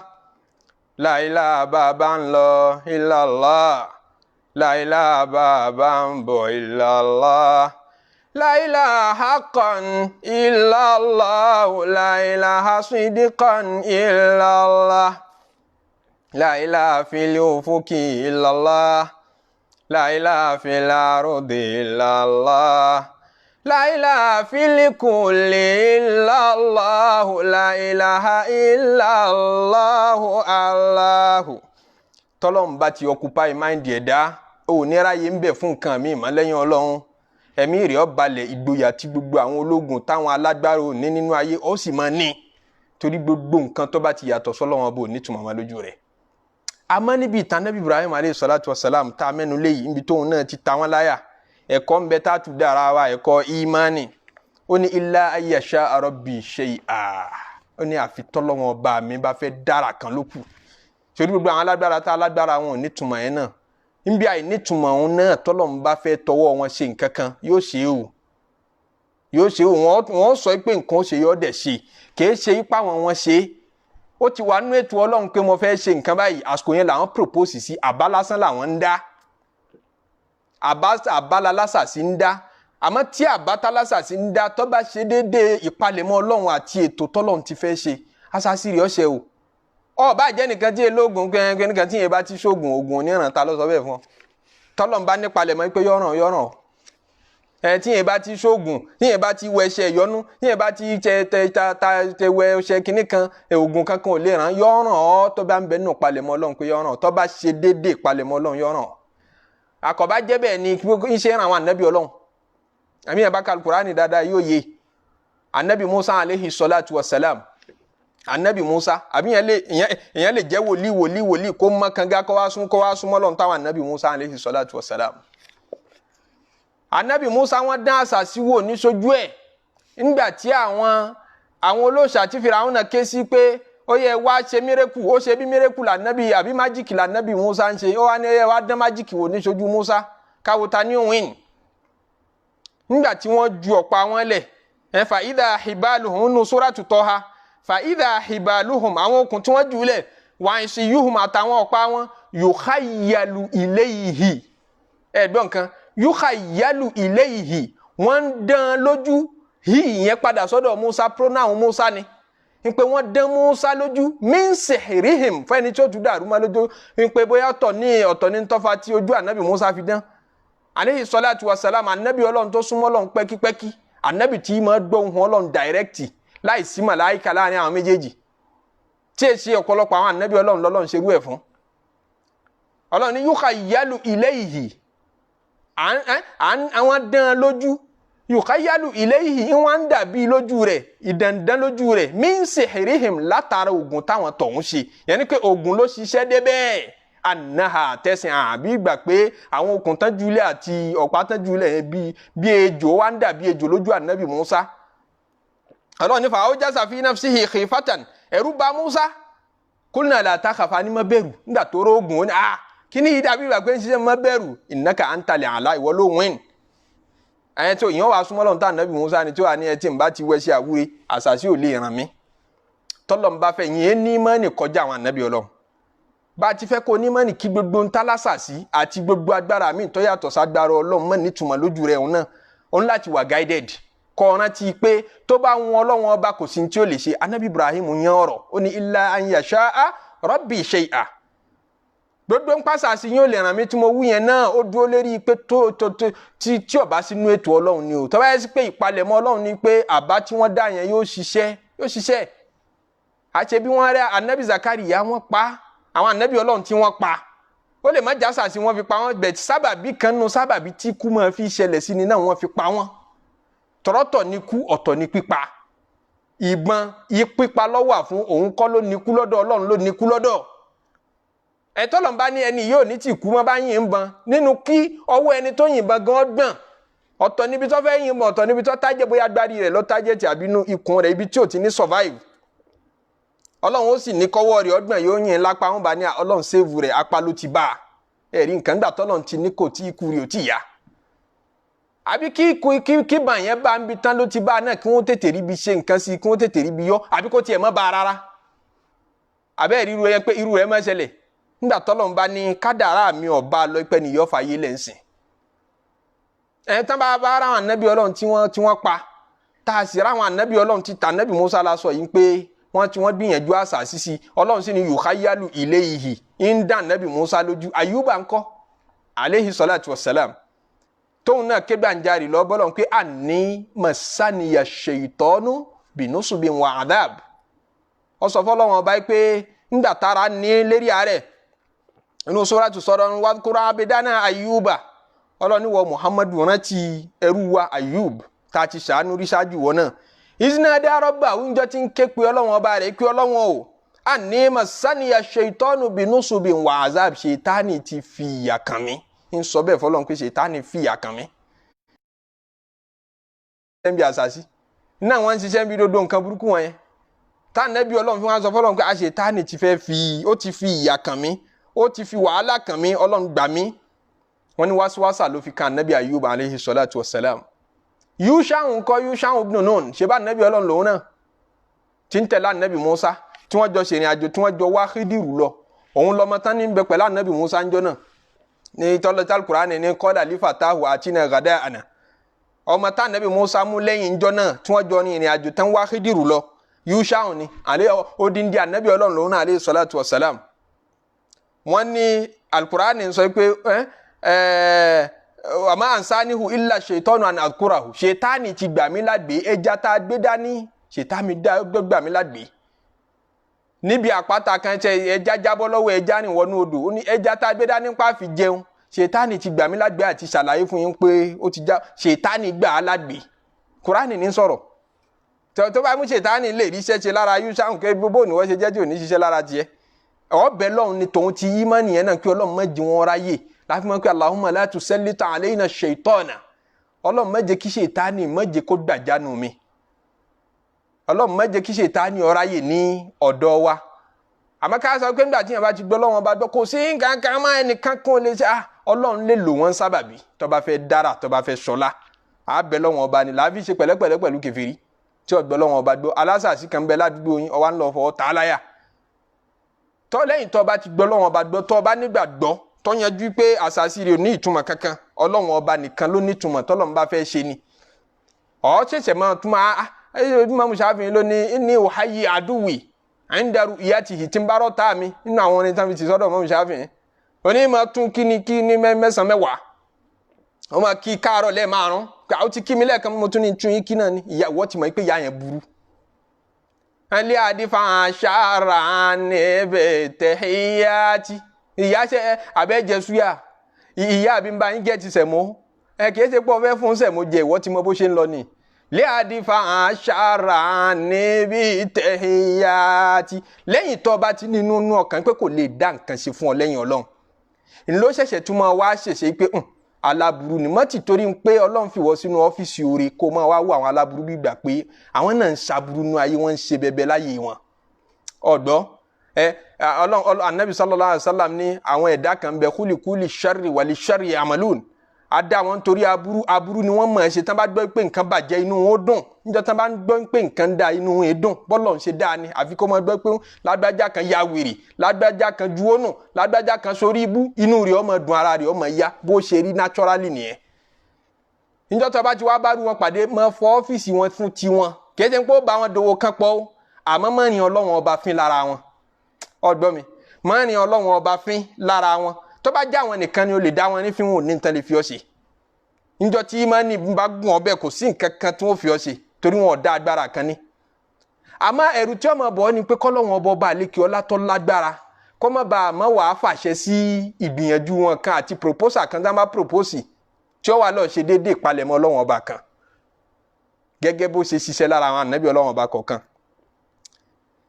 la ilaha bá bá ń lọ illallah, la ilaha bá bá ń bọ̀ illallah, la ilaha haqqan illallah, la ilaha sidqan illallah, la ilaha fil ufuqi illallah, la ilaha fil ardi illallah, la ilaha fil kulli illallah, la ilaha illallah Allahu. Tọ́lọ́run bá ti occupy mind ẹ̀dá, ò ní ráyè ń bẹ̀ fún nǹkan míì mọ́ lẹ́yìn Ọlọ́run. Ẹ̀mí rẹ̀ ó balẹ̀, ìgboyà tí gbogbo àwọn ológun táwọn alágbára ò ní nínú ayé ó sì máa ní, torí gbogbo nǹkan tó bá ti yàtọ̀ sọ́lọ́run ọba ò ní túmọ̀ mọ́ lójú rẹ̀. Àmọ́ níbi ìtàn Nábì Ibrahim aleyhi salatu wa salam tá a mẹ́nu léyìí, níbi tóun náà ti ta wọ́n láyà, ẹ̀kọ́ ń bẹ tá a tún dára wa, ẹ̀kọ́ ìmánì. Ó ní illa ayyasha rabbi shay'a, ó ní àfi tọ́lọ́run ọba mi bá fẹ́ dára kan ló kù. Torí gbogbo àwọn alágbára tá alágbára wọn ò ní túmọ̀ yẹn náà, níbi àìnítumọ̀ òun náà tọ́lọ́run bá fẹ́ tọwọ́ wọn ṣe nǹkan kan yóò ṣe é o, yóò ṣe o. Wọ́n sọ pé nǹkan ó ṣe yóò dẹ̀ ṣe, kìí ṣe ipá wọn ṣe é. Ó ti wà nínú ètò Ọlọ́run pé mo fẹ́ ṣe nǹkan báyìí, àsìkò yẹn làwọn propose sí, àbá lásán làwọn ń dá, àbá lálásà sí ń dá. Àmọ́ tí àbá tálásà sí ń dá tó bá ṣe déédéé ìpalẹ̀mọ́ Ọlọ́run àti ètò tọ́lọ́run ti fẹ́ ṣe, àṣàṣì rẹ̀ ọ̀ṣẹ́ o. Ọba jẹ́ nìkan tí elógun kẹ́kẹ́ nìkan tí yẹn bá ti ṣoògùn oògùn oníran ta ló sọ bẹ́ẹ̀ fún ọ. Tọ́lọ́run bá nípalẹ̀mọ́ pé yọ̀ràn yọ̀ràn ẹ, tí yẹn bá ti ṣoògùn, tí yẹn bá ti wẹ ẹṣẹ ìyọnu, tí yẹn bá ti tẹ tẹ ta ta tẹ wẹ ọṣẹ kínní kan, oògùn kankan ò lè ràn, yọ̀ràn ọ. Tó bá ń bẹ nínú palẹ̀mọ́ Ọlọ́run pé yọ̀ràn, tó bá ṣe déédéé palẹ̀mọ́ Ọlọ́run yọ̀ràn. Àkọ́bá jẹ́ bẹ́ẹ̀ ni ń ṣe ràn àwọn ànábì Ọlọ́run. Àmì yẹn bá ka Kùránì dáadáa yóò yé. Ànábì Musa aleyhi salatu wa salam, Anabi Musa, àbí ìyẹn lè jẹ́ wòlíì wòlíì wòlíì kó mọ́ kanga kó wá súnmọ́ lọ́n táwọn Anabi Musa aleyhi salatu wa salam. Anabi Musa wọ́n dán àṣàsí wò ní sojú ẹ̀ nígbà tí àwọn olóòṣà tí Fìràwọn ké sí pé ó yẹ wá ṣe mírèkù, ó ṣe bí mírèkù lànàbí àbí májíkì lànàbí Musa ń ṣe, ó wá ní ẹ wá dán májíkì wò ní sojú Musa káwo ta ní òun. Nígbà tí wọ́n ju ọ̀pá wọn lẹ̀ ẹ̀ fa idha hibaluhum nù suratu Taha, fa idha hibaluhum, àwọn okùn tí wọ́n jù lẹ̀, wa isiyuhum àtàwọn ọ̀pá wọn, yukhayyalu ilayhi, ẹ̀gbọ́n kan, yukhayyalu ilayhi, wọ́n ń dán lójú, hí ìyẹn padà sọ́dọ̀ Musa, pronoun Musa ni pé wọ́n dán Musa lójú, min sihrihim, fẹ́ni tí ó tún dàrú mọ́ lójú pé bóyá ọ̀tọ̀ ní tọ́fà tí ojú ànábì Musa fi dán aleyhi salatu wa salam. Ànábì Ọlọ́run tó súnmọ́ Ọlọ́run pẹ́kípẹ́kí, ànábì tí máa gbọ́ ohùn Ọlọ́run direct láì sí màláìka láàrin àwọn méjèèjì, tí èsì ọ̀pọ̀lọpọ̀ àwọn ànábì Ọlọ́run lọ́lọ́run ṣerú ẹ̀ fún. Ọlọ́run ní yukhayyalu ilayhi, àwọn dán lójú, yukhayyalu ilayhi, wọ́n ń dàbí lójú rẹ̀, ìdàndán lójú rẹ̀, min sihrihim, látara oògùn táwọn tọ̀hún ṣe, yẹn ni pé oògùn ló ṣiṣẹ́ débẹ̀, anaha tẹ̀sán àbí ìgbà pé àwọn okùn tán júlẹ̀ àti ọ̀pá tán júlẹ̀ yẹn bí ejò wá ń dàbí ejò lójú ànábì Musa. Ọlọ́run ní fa awjasa fi nafsihi khifatan, ẹ̀rù bà Musa, kulna la takhafa, ní má bẹ̀rù. Nígbà tó rógùn ó ní a kí ni yìí dàbí ìgbà pé ń ṣiṣẹ́, má bẹ̀rù, innaka antal a'la, ìwọ ló win. Ẹ̀yẹn tó ìyẹn wàá súnmọ́ lọ́run tá ànábì Musa ni tí wàá ní ẹ tí ń bá ti wẹ́ṣẹ́ àwúre àṣàṣì ò lè ràn mí. Tọ́lọ̀ ń bá fẹ́ yẹn ní mọ́nì kọjá àwọn ànábì Ọlọ́run. Bá a ti fẹ́ kó onímọ̀nì kí gbogbo ń tálásà sí àti gbogbo agbára mi tó yàtọ̀ ságbára Ọlọ́run mọ̀ nítumọ̀ lójú rẹ̀, òun náà òun láti wà guided, kọ́ rántí pé tó bá wọn Ọlọ́run ọba kò sí tí ó lè ṣe. Anabi Ibrahim yan ọ̀rọ̀, ó ní illa an yasha'a rabbi shay'a, Gbogbo ń pàṣà sí yín ò lè ràn mí tí mo wú yẹn náà, ó dúró lérí pé tó tó tó tí tí ó bá sínú ètò Ọlọ́run ni o. Tó bá yẹ sí pé ìpalẹ̀mọ́ Ọlọ́run ni pé àbá tí wọ́n dá yẹn yóò ṣiṣẹ́, yóò ṣiṣẹ́. Àṣẹ bí wọ́n rẹ́ anabi Zakariya wọ́n pa, àwọn anabi Ọlọ́run tí wọ́n pa, ó lè má jásà sí wọ́n fi pa wọ́n bẹ̀. Sábàbí kan nù sábàbí tí kú máa fi ṣẹlẹ̀ sí ni náà wọ́n fi pa wọ́n. Tọ̀rọ̀tọ̀ ni kú, ọ̀tọ̀ ni pípa. Ìbọn ìpípa lọ́wọ́ fún òun kọ́ ló ní kú lọ́dọ̀ Ọlọ́run, ló ní kú lọ́dọ̀ ẹ̀tọ́ lọ́n bá ní ẹni yóò ní tí kú mọ́ bá yìnbọn nínú kí ọwọ́ ẹni tó yìnbọn gan gbọ̀n. Ọ̀tọ̀ níbi tó fẹ́ yìnbọn, ọ̀tọ̀ níbi tó tájẹ́, bóyá agbárí rẹ̀ ló tájẹ́ tí àbínú ikùn rẹ̀, ibi tí ò ti ní survive. Ọlọ́run ó sì ní kọ́wọ́ rẹ̀ ọgbọ̀n, yóò yìn lápá, wọn bá ní Ọlọ́run save rẹ̀, apá ló ti bá a. Ẹ̀rí nǹkan gbà tọ́lọ́run ti ní kò tí ikú rẹ̀ ò tí yá, àbí kí kí bà yẹn bá ń bi tán ló ti bá a náà, kí wọ́n tètè ríbi ṣe nǹkan sí, kí wọ́n tètè ríbi yọ, àbí kó tiẹ̀ mọ́ bá a rárá. Àbẹ́ irú rẹ̀ pé irú rẹ̀ máa ṣẹlẹ̀ nígbà tọ́lọ́run bá ní kádàrá mi ọba lọ pẹ́ nìyọ́ fàyè lẹ̀ ń sìn. Ẹ̀ tán bá bá ráwọn ànábì Ọlọ́run tí wọ́n pa, tá a sì ráwọn ànábì Ọlọ́run tí tànábì Musa la sọ yìí pé wọ́n tí wọ́n gbìyànjú àṣà sísí, Ọlọ́run sì ní yùkáyálù ilayhi ń dá ànábì Musa lójú. Àyùbá ńkọ́, aleyhi salatu wassalam, tóun náà ké gbàǹjarì lọ bọ́lọ̀ pé àní masaniya ṣèitọ́nù bìnúsùbìn wà adab. Ó sọ fọlọ́wọn ọba pé ńgbà tára ní lérí àárẹ̀ inú suratu sọ̀rọ̀ wadhkur abdana Ayuba, ọlọ́ni wọ Muhammadu rántí ẹrú wa Ayub tá a ti ṣàánú rí ṣáájú wọn náà. Iznada rabba, oúnjẹ tí ń ké pe Ọlọ́wọ́n ọba rẹ̀ pé Ọlọ́wọ́n o, àní masaniya ṣèitọ́nù bìnúsùbìn wà azab, ṣèitánì ti fi ìyà kàn mí. Ń sọ bẹ́ẹ̀ fọlọ́n pé ṣètánì fìyà kàn mí. Ṣiṣẹ́ ń bí àṣàṣì náà, wọ́n ń ṣiṣẹ́ ń bí dodo nǹkan burúkú wọn yẹn. Tánẹ́bí Ọlọ́run fi wọ́n sọ fọlọ́n pé àṣetánì ti fẹ́ fi, ó ti fi ìyà kàn mí, ó ti fi wàhálà kàn mí, Ọlọ́run gbà mí. Wọ́n ní wáṣíwáṣà ló fi kan nẹ́bí Ayub aleyhi salatu wa salam. Yúṣàhùn kọ́, Yúṣàhùn ibn Nun, ṣe bá nẹ́bí Ọlọ́run lòun náà tí ń tẹ̀lé ànẹ́bí Musa, tí wọ́n jọ ṣèrìn àjò, tí wọ́n jọ wá Khidiru lọ. Òun lọ́mọ tán ní bẹ pẹ̀lú ànẹ́bí Musa ń jọ náà ní tọ́lọ́tà Kùránì ní kọ́lá lífàtàhù àti ní gàdá àná. Ọmọ tá ànẹ́bí Musa mú lẹ́yìn ńjọ́ náà tí wọ́n jọ ní ìrìn àjò tán wá Khidiru lọ, Yúṣàhùn ni àlẹ́ odindi ànẹ́bí Ọlọ́run lòun náà aleyhi salatu wa salam. Wọ́n ní Alukurani sọ pé àmọ́ ansanihu illa ṣètọ́nù àni àkúràhù, ṣètánì ti gbà mí lágbè, ẹja tá a gbé dání, ṣètánì gbà mí lágbè níbi àpáta kan tẹ ẹja jábọ́ lọ́wọ́ ẹja ní wọnú odò. Ó ní ẹja tá a gbé dání pa fi jẹun, ṣètánì ti gbà mí lágbè àti ṣàlàyé fún yín pé ó ti já, ṣètánì gbà á lágbè. Kúránì ní sọ̀rọ̀ tó bá mú ṣètánì lè rí iṣẹ́ ṣe lára Yúṣàhùn kẹ́ bó ni wọ́n ṣe jẹ́ tí ò ní ṣiṣẹ́ lára tiẹ̀. Ọbẹ̀ lọ́hùn ni tòun ti yí mọ́ nìyẹn náà kí Ọlọ́run má jí wọn ráyè láti mọ̀ pé Allahumma la tusallit alayna shaytana, Ọlọ́run má jẹ́ kí ṣètánì má jẹ́ kó gbàjánu mi, Ọlọ́run má jẹ́ kí ṣètánì ó ráyè ní ọ̀dọ̀ wa. Àmọ́ ká sọ pé nígbà tí yẹn bá ti gbọ́ Ọlọ́run bá gbọ́, kò sí nǹkan kan má ẹnìkan kan lè ṣe. Ọlọ́run lè lò wọ́n sábàbí tó bá fẹ́ dára, tó bá fẹ́ ṣọlá. Àbẹ̀ lọ́wọ́n ọba ni làá fi ṣe pẹ̀lẹ́pẹ̀lẹ́ pẹ̀lú kèfèrí tí ọ̀gbọ́ Ọlọ́run ọba gbọ́. Alásàsí kan bẹ ládùúgbò yín, ọwá ń lọ fọwọ́ tà á láyà. Tọ́ lẹ́yìn tó bá ti gbọ́ Ọlọ́run ọba gbọ́, tó bá nígbàgbọ́ tó yanjú pé àṣàṣì rẹ̀ ò ní ìtumọ̀ kankan, Ọlọ́run ọba nìkan ló ní ìtumọ̀ tọ́lọ́run bá fẹ́ ṣe ni. Ọ̀ ṣẹ̀ṣẹ̀ máa tún máa ẹ mọ̀ ṣàfihàn ló ní ní òháyé àdúwì àńdàrú ìyá ti hì tí ń bá rọ́ta mi nínú àwọn orin tán fi ti sọ́dọ̀ mọ̀ ṣàfihàn oní máa tún kíni kíni mẹ́sàn-án mẹ́wàá, wọ́n máa kí káàárọ̀ lẹ́ẹ̀márùn-ún, àwọn ti kí mi lẹ́ẹ̀kan, mo tún ní tún yín kí náà ni. Ìyàwó ti mọ̀ pé ìyá yẹn burú. Alẹ́ àdìfà ṣàrà níbẹ̀ tẹ̀híyàtì ìyá ṣe abẹ́jẹ súyà ìyá àbí ń bá yín gẹ̀ẹ́tì sẹ̀mó ẹ kìí ṣe pé ọfẹ́ fún sẹ̀mó jẹ, ìwọ ti mọ bó ṣe ń lọ ni. Lẹ́ àdìfà ṣàrà níbi tẹ̀híyàtì lẹ́yìn tó bá ti nínú inú ọkàn pé kò lè dá nǹkan ṣe fún ọ lẹ́yìn Ọlọ́run ńlọ ṣẹ̀ṣẹ̀ tún máa wá ṣẹ̀ṣẹ̀ pé aláburú ni mọ́tì, torí pé Ọlọ́run fi wọ́ sínú ọ́fíìsì oore kó máa wá wo àwọn aláburú bí gbà pé àwọn náà ń ṣaburú nú ayé wọn, ń ṣe bẹbẹ láyé wọn. Ọ̀dọ́ ẹ Ọlọ́run anabi sallallahu alayhi wa sallam ní àwọn ẹ̀dá kan bẹ kúlìkúlì sharri wàlí sharri amalun, adá wọn torí aburú, aburú ni wọ́n mọ̀ ẹ́ ṣe. Tán bá gbọ́ pé nǹkan bàjẹ́ inú wọn ó dùn, níjọ́ tán bá ń gbọ́ pé nǹkan da inú wọn è dùn. Bọ́lọ̀ ń ṣe dáa ni àfi kó máa gbọ́ pé lágbájá kan ya wèrè, lágbájá kan juwó nù, lágbájá kan sórí ibú, inú rẹ̀ ó máa dùn, ara rẹ̀ ó máa yá, bó ṣe rí naturally nìyẹn. Níjọ́ tó bá ti wá bá rú wọn pàdé, máa fọ ọ́fíìsì wọn fún tiwọn, kì í ṣe pé ó bá wọn dòwò kan pọ̀ o, àmọ́ mọ́rin Ọlọ́run ọba fín lára wọn. Ọgbọ́n mi Mọ́rin Ọlọ́run ọba fín lára wọn. Tó bá já wọn nìkan ni o lè dá wọn ní fín, wọn ò ní tán lè fi ọ́ ṣe. Níjọ́ tí ìmánì bá gùn ọbẹ̀, kò sí nǹkan kan tí wọ́n fi ọ́ ṣe, torí wọn ò dá agbára kan ní. Àmọ́ ẹ̀rù tí ọmọ bọ̀ ni pé kọ́lọ́run ọba ọba àlékè ọlá tó lágbára kọ́ mọ́ bá àmọ́ wàá fàṣẹ sí ìgbìyànjú wọn kan àti proposal kan tá a bá propose tí ó wà lọ́ọ́ ṣe déédéé ìpalẹ̀mọ́ Ọlọ́run ọba kan, gẹ́gẹ́ bó ṣe ṣiṣẹ́ lára àwọn ànábì Ọlọ́run ọba kọ̀ọ̀kan.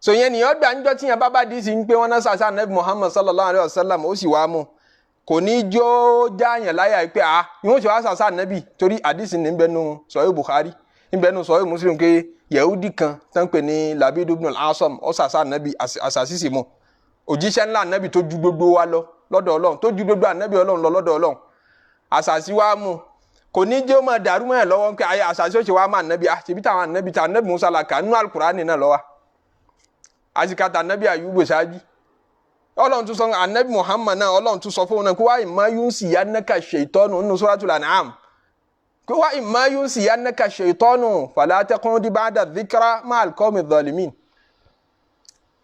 So yẹn nìyẹn gbà ńjọ́ tí yẹn bá bá dì sí pé wọ́n náà sàṣà ànábì Muhammad sallallahu alayhi wa sallam, ó sì wá mú kò ní jó jáàyàn láyà pé a ìwọ́n ṣe wá sàṣà ànábì, torí àdìsí ní bẹ́ẹ̀ nu Sahih Bukhari, ní bẹ́ẹ̀ nu Sahih Muslim, pé Yahudi kan tán pè ní Labid ibn al-Asam, ó sàṣà ànábì, àṣàṣìṣì mu òjíṣẹ́ ńlá ànábì tó ju gbogbo wa lọ lọ́dọ̀ Ọlọ́run, tó ju gbogbo ànábì Ọlọ́run lọ lọ́dọ̀ Ọlọ́run, àṣàṣì wa mú. Kò ní jẹ́ ó máa dàrú mọ́ ẹ̀ lọ́wọ́ pé ayé àṣàṣì ó ṣe wá máa ànábì, àṣebí táwọn ànábì tá ànábì Musa la kà nínú Alukurani náà lọ́wọ́, àṣìkàtà ànábì Ayubu ṣáájú. Ọlọ́run tún sọ ànábì Muhammad náà, Ọlọ́run tún sọ fóun náà kó wá imma yunsiyannaka shaytanu nínú Suratul An'am, kó wá imma yunsiyannaka shaytanu fala taq'ud ba'da dhikra ma'al qawmi dhalimin.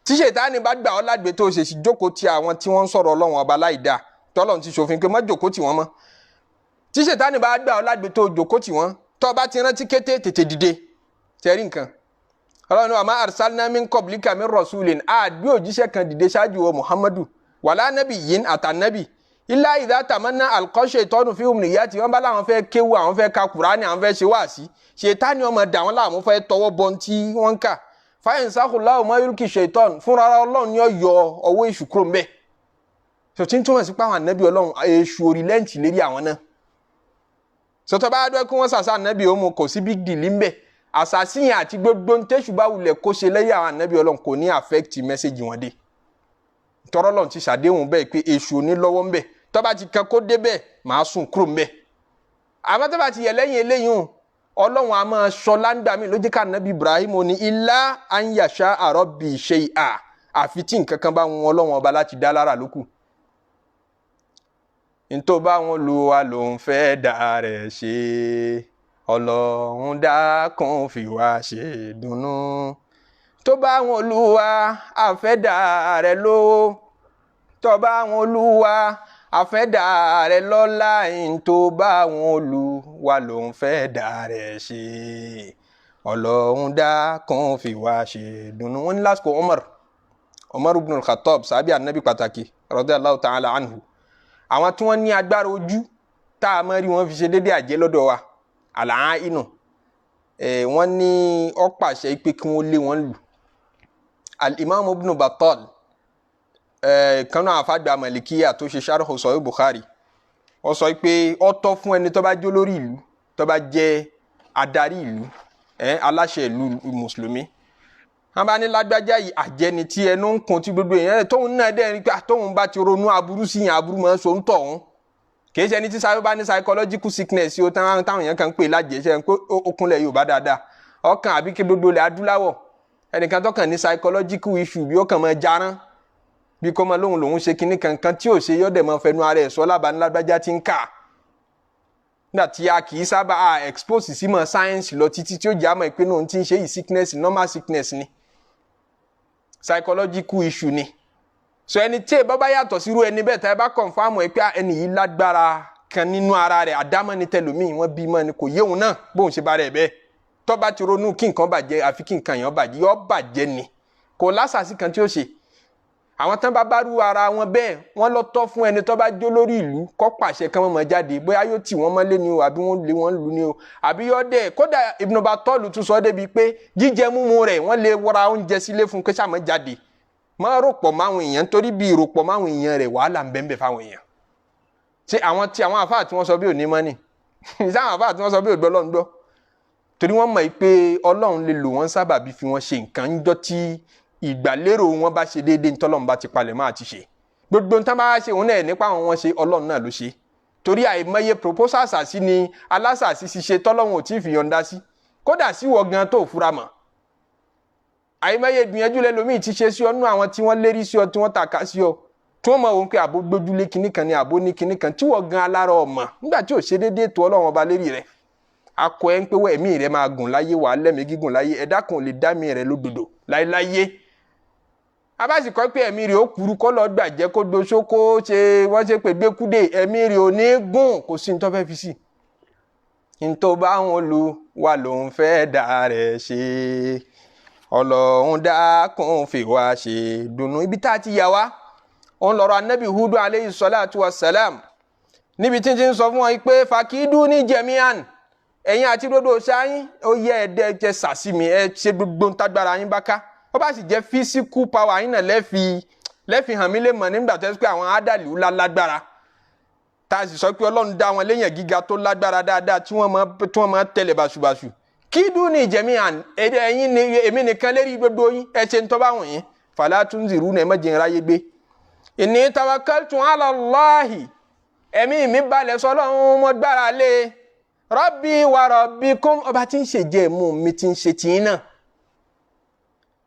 Tí ṣètánì bá gbà ọ́ lágbè tó ṣèṣì jókòó ti àwọn tí wọ́n ń sọ̀rọ̀ Ọlọ́run ọba láì dáa, tọ́lọ́run ti ṣòfin pé má jókòó tì wọ́n mọ́, tí ṣètánì bá gbà ọ́ lágbè tó jókòó tì wọ́n, tó bá ti rántí kété, tètè dìde tẹ̀rí nǹkan. Ọlọ́run wa ma arsalna min qablika min rasulin, àgbé òjíṣẹ́ kan dìde ṣáájú wa Muhammadu, wala nabiyyin àtànábì, illa idha tamanna alqa shaytanu fi umniyati. Wọ́n bá láwọn fẹ́ kéwu, àwọn fẹ́ ka Kùránì, àwọn fẹ́ ṣe wáàsí, ṣètánì ọmọ dà wọ́n láàmú, fẹ́ tọwọ́ bọ́ tí wọ́n ń kà. Fayansakhu ma yulqi shaytan, fúnra Ọlọ́run ni ó yọ ọwọ́ èṣù kúrò ńbẹ̀. Sọtí ń túmọ̀ sí pé àwọn ànábì Ọlọ́run, èṣù orí lẹ́ǹtì lérí àwọn náà. Sọtọ́ bá dọ́ kí wọ́n sàṣà ànábì ó mu, kò sí big deal ńbẹ̀. Àṣàṣìyàn àti gbogbo ntẹ́sù bá wulẹ̀ kó ṣe lẹ́yìn àwọn ànábì Ọlọ́run kò ní affect message wọn dé, tọ́rọ́ Ọlọ́run ti ṣàdéhùn bẹ́ẹ̀ pé èṣù ò ní lọ́wọ́ ńbẹ̀. Tó bá ti kan kó débẹ̀, màá sùn kúrò ńbẹ̀. Àmọ́ tó bá ti yẹ lẹ́yìn eléyìí hùn, Ọlọ́run a máa sọ láńdà mi ló jẹ́ ká ànábì Ibrahim ní illa an yasha rabbi shay'a, àfi tí nǹkan kan bá wọn Ọlọ́run ọba láti dá lára lókù. Ntọ́ bá wọn lu wa ló ń fẹ́ dá rẹ̀ ṣe, Ọlọ́run dákun fi wá ṣe dùnnú. Tó bá wọn lu wa àfẹ́dá rẹ̀ lówó, tó bá wọn lu wa àfẹ́dá rẹ̀ lọ́lá, ntọ́ bá wọn lu wa ló ń fẹ́ dá rẹ̀ ṣe, Ọlọ́run dákun fi wá ṣe dùnnú. Wọn ní lásìkò Umar ibn al-Khattab, sábẹ́ anabi pàtàkì, radiyallahu ta'ala anhu, àwọn tí wọ́n ní agbára ojú tá a máa rí wọn fi ṣe déédéé àjẹ́ lọ́dọ̀ wa, àlàá inú ẹ̀, wọ́n ní ó pàṣẹ pé kí wọ́n lé wọn lù. Al-Imam Ibn Battal, kanu àfàgbà Malikiya tó ṣe sharhu Sahih Bukhari, ó sọ pé ó tọ́ fún ẹni tó bá jó lórí ìlú, tó bá jẹ́ adarí ìlú, aláṣẹ ìlú mùsùlùmí, wọ́n bá ní lágbájá yìí àjẹni tí ẹnu ń kun tí gbogbo èèyàn tóun náà dẹ́ rí pé tóun bá ti ronú aburú sí yẹn, aburú máa ń so ń tọ̀ ọ́n, kì í ṣe ẹni tí sáyọ́ bá ní psychological sickness yìí ó táwọn èèyàn kan ń pè lájẹsẹ́ pé ó kúnlẹ̀ Yorùbá dáadáa ọkàn àbí kí gbogbo ilẹ̀ adúláwọ̀, ẹnìkan tó kàn ní psychological issue bí ó kàn máa jarán, bí kò máa lóhùn lòún ṣe kinní kankan tí ò ṣe, yọ́dẹ̀ máa fẹnu ara ẹ̀ sọ lábàánilágbájá tí ń kà nígbà tí a kì í sábà a expose sí mọ́ sáyẹ́nsì lọ títí tí ó jẹ́ àmọ́ ìpinnu ohun tí ń ṣe yìí, sickness, normal sickness ni, psychological issue ni. So ẹni tí ẹ bá bá yàtọ̀ sírú ẹni bẹ́ẹ̀, tá ẹ bá confirm ẹ pé ẹni yìí lágbára kan nínú ara rẹ̀, àdámọ́ ni tẹlòmíì, wọ́n bí mọ́ ni, kò yéhun náà bóun ṣe bá rẹ̀ bẹ́ẹ̀, tó bá ti ronú kí nǹkan bàjẹ́, àfi kí nǹkan yẹn bàjẹ́, yọ bàjẹ́ ni, kò lásàsí kan tí ó ṣe. Àwọn tán bá bá rú ara wọn bẹ́ẹ̀, wọ́n lọ tọ́ fún ẹni tó bá jó lórí ìlú kó pàṣẹ kán mọ́ jáde, bóyá yóò tì wọ́n mọ́lé ni o, àbí wọ́n lé wọ́n lù ni o, àbí yóò dẹ̀. Kódà Ibn Battal tún sọ débi pé jíjẹ múmu rẹ̀, wọ́n lè wọra oúnjẹ sílé fún kó sàmọ́ jáde, má rò pọ̀ máwọn èèyàn, torí bí ìròpọ̀ máwọn èèyàn rẹ̀, wàhálà ń bẹ́ẹ̀ fáwọn èèyàn. Ṣé àwọn tí àwọn àfáà tí wọ́n sọ bí òní mọ́ ni ṣé àwọn àfáà tí wọ́n sọ bí ògbọ́ Ọlọ́run gbọ́, torí wọ́n mọ̀ pé Ọlọ́run lè lò wọ́n sábàbí fi wọ́n ṣe nǹkan ńjọ́ tí ìgbàlérò wọn bá ṣe déédéé ntọ́lọ́run bá ti palẹ̀ máa ti ṣe gbogbo ntán bá ṣe òun náà nípa àwọn wọn ṣe, Ọlọ́run náà ló ṣe, torí àìmọye proposal àṣàṣì ni alásàṣì ṣiṣẹ́ tọ́lọ́run ò tí ì fi yọ̀ǹda sí, kódà sí wọ gan tó fura mọ̀. Àìmọye ìgbìyànjú lẹ́lòmíì ti ṣe sí ọ nínú àwọn tí wọ́n lérí sí ọ, tí wọ́n tàka sí ọ, tí wọ́n mọ̀ wọn pé àbó gbójúlé kinní kan ni, àbó ní kinní kan tí wọ́n gan alára ọmọ nígbà tí ò ṣe déédéé tó Ọlọ́run ọba lérí rẹ̀. Akọ ẹ ń pé wọ́n ẹ̀mí rẹ̀ máa gùn láyé, wà á lẹ́mìí gígùn láyé, ẹ̀dá kan ò lè dá mi rẹ̀ lódodo láéláyé. Abáṣì kọ́ pé ẹ̀mí rẹ̀ ó kúrú kọ́ lọ gbàjẹ́ kó doṣó kó ṣe wọ́n ṣe pé gbẹ́kúdè, ẹ̀mí rẹ̀ ò ní gùn, kò sí ní tó fẹ́ fi sí. Ntọ́ bá wọn lu wa ló ń fẹ́ dà rẹ̀ ṣe, Ọlọ́run dákun fi wá ṣe dùnú. Ibi tá a ti yà wá òun lọ́rọ̀ anabi Hudu aleyhi salatu wa salam, níbi tí n ti ń sọ fún wọn pé fakidu ní jẹ̀míàn, ẹ̀yin àti gbogbo ṣáyín ó yẹ ẹ̀dẹ́ jẹ sàsí mi, ẹ ṣe gbogbo ntágbára yín bá ká, ó bá sì jẹ́ physical power yín náà lẹ́ẹ̀fi hàn mí lè mọ̀ nígbà tó yẹ pé àwọn ádàlú lálágbára, tá a sì sọ pé Ọlọ́run dá wọn léèyàn gíga tó lágbára dáadáa tí wọ́n máa tẹ̀lé báṣubàṣu. Kídú ní jẹ̀míàn, ẹ̀yin ni èmi nìkan lérí gbogbo yín, ẹ ṣe ń tọ́ bá wọ̀nyí, fala tunziruna, ẹ má jẹ́ ráyé gbé. Inni tawakkaltu ala Allahi, ẹ̀mí mi balẹ̀ sọlọ́run, mo gbára lé Rabbi wa rabbikum, ọba tí ń ṣe jẹ́ mú mi tí ń ṣe tìǹ náà.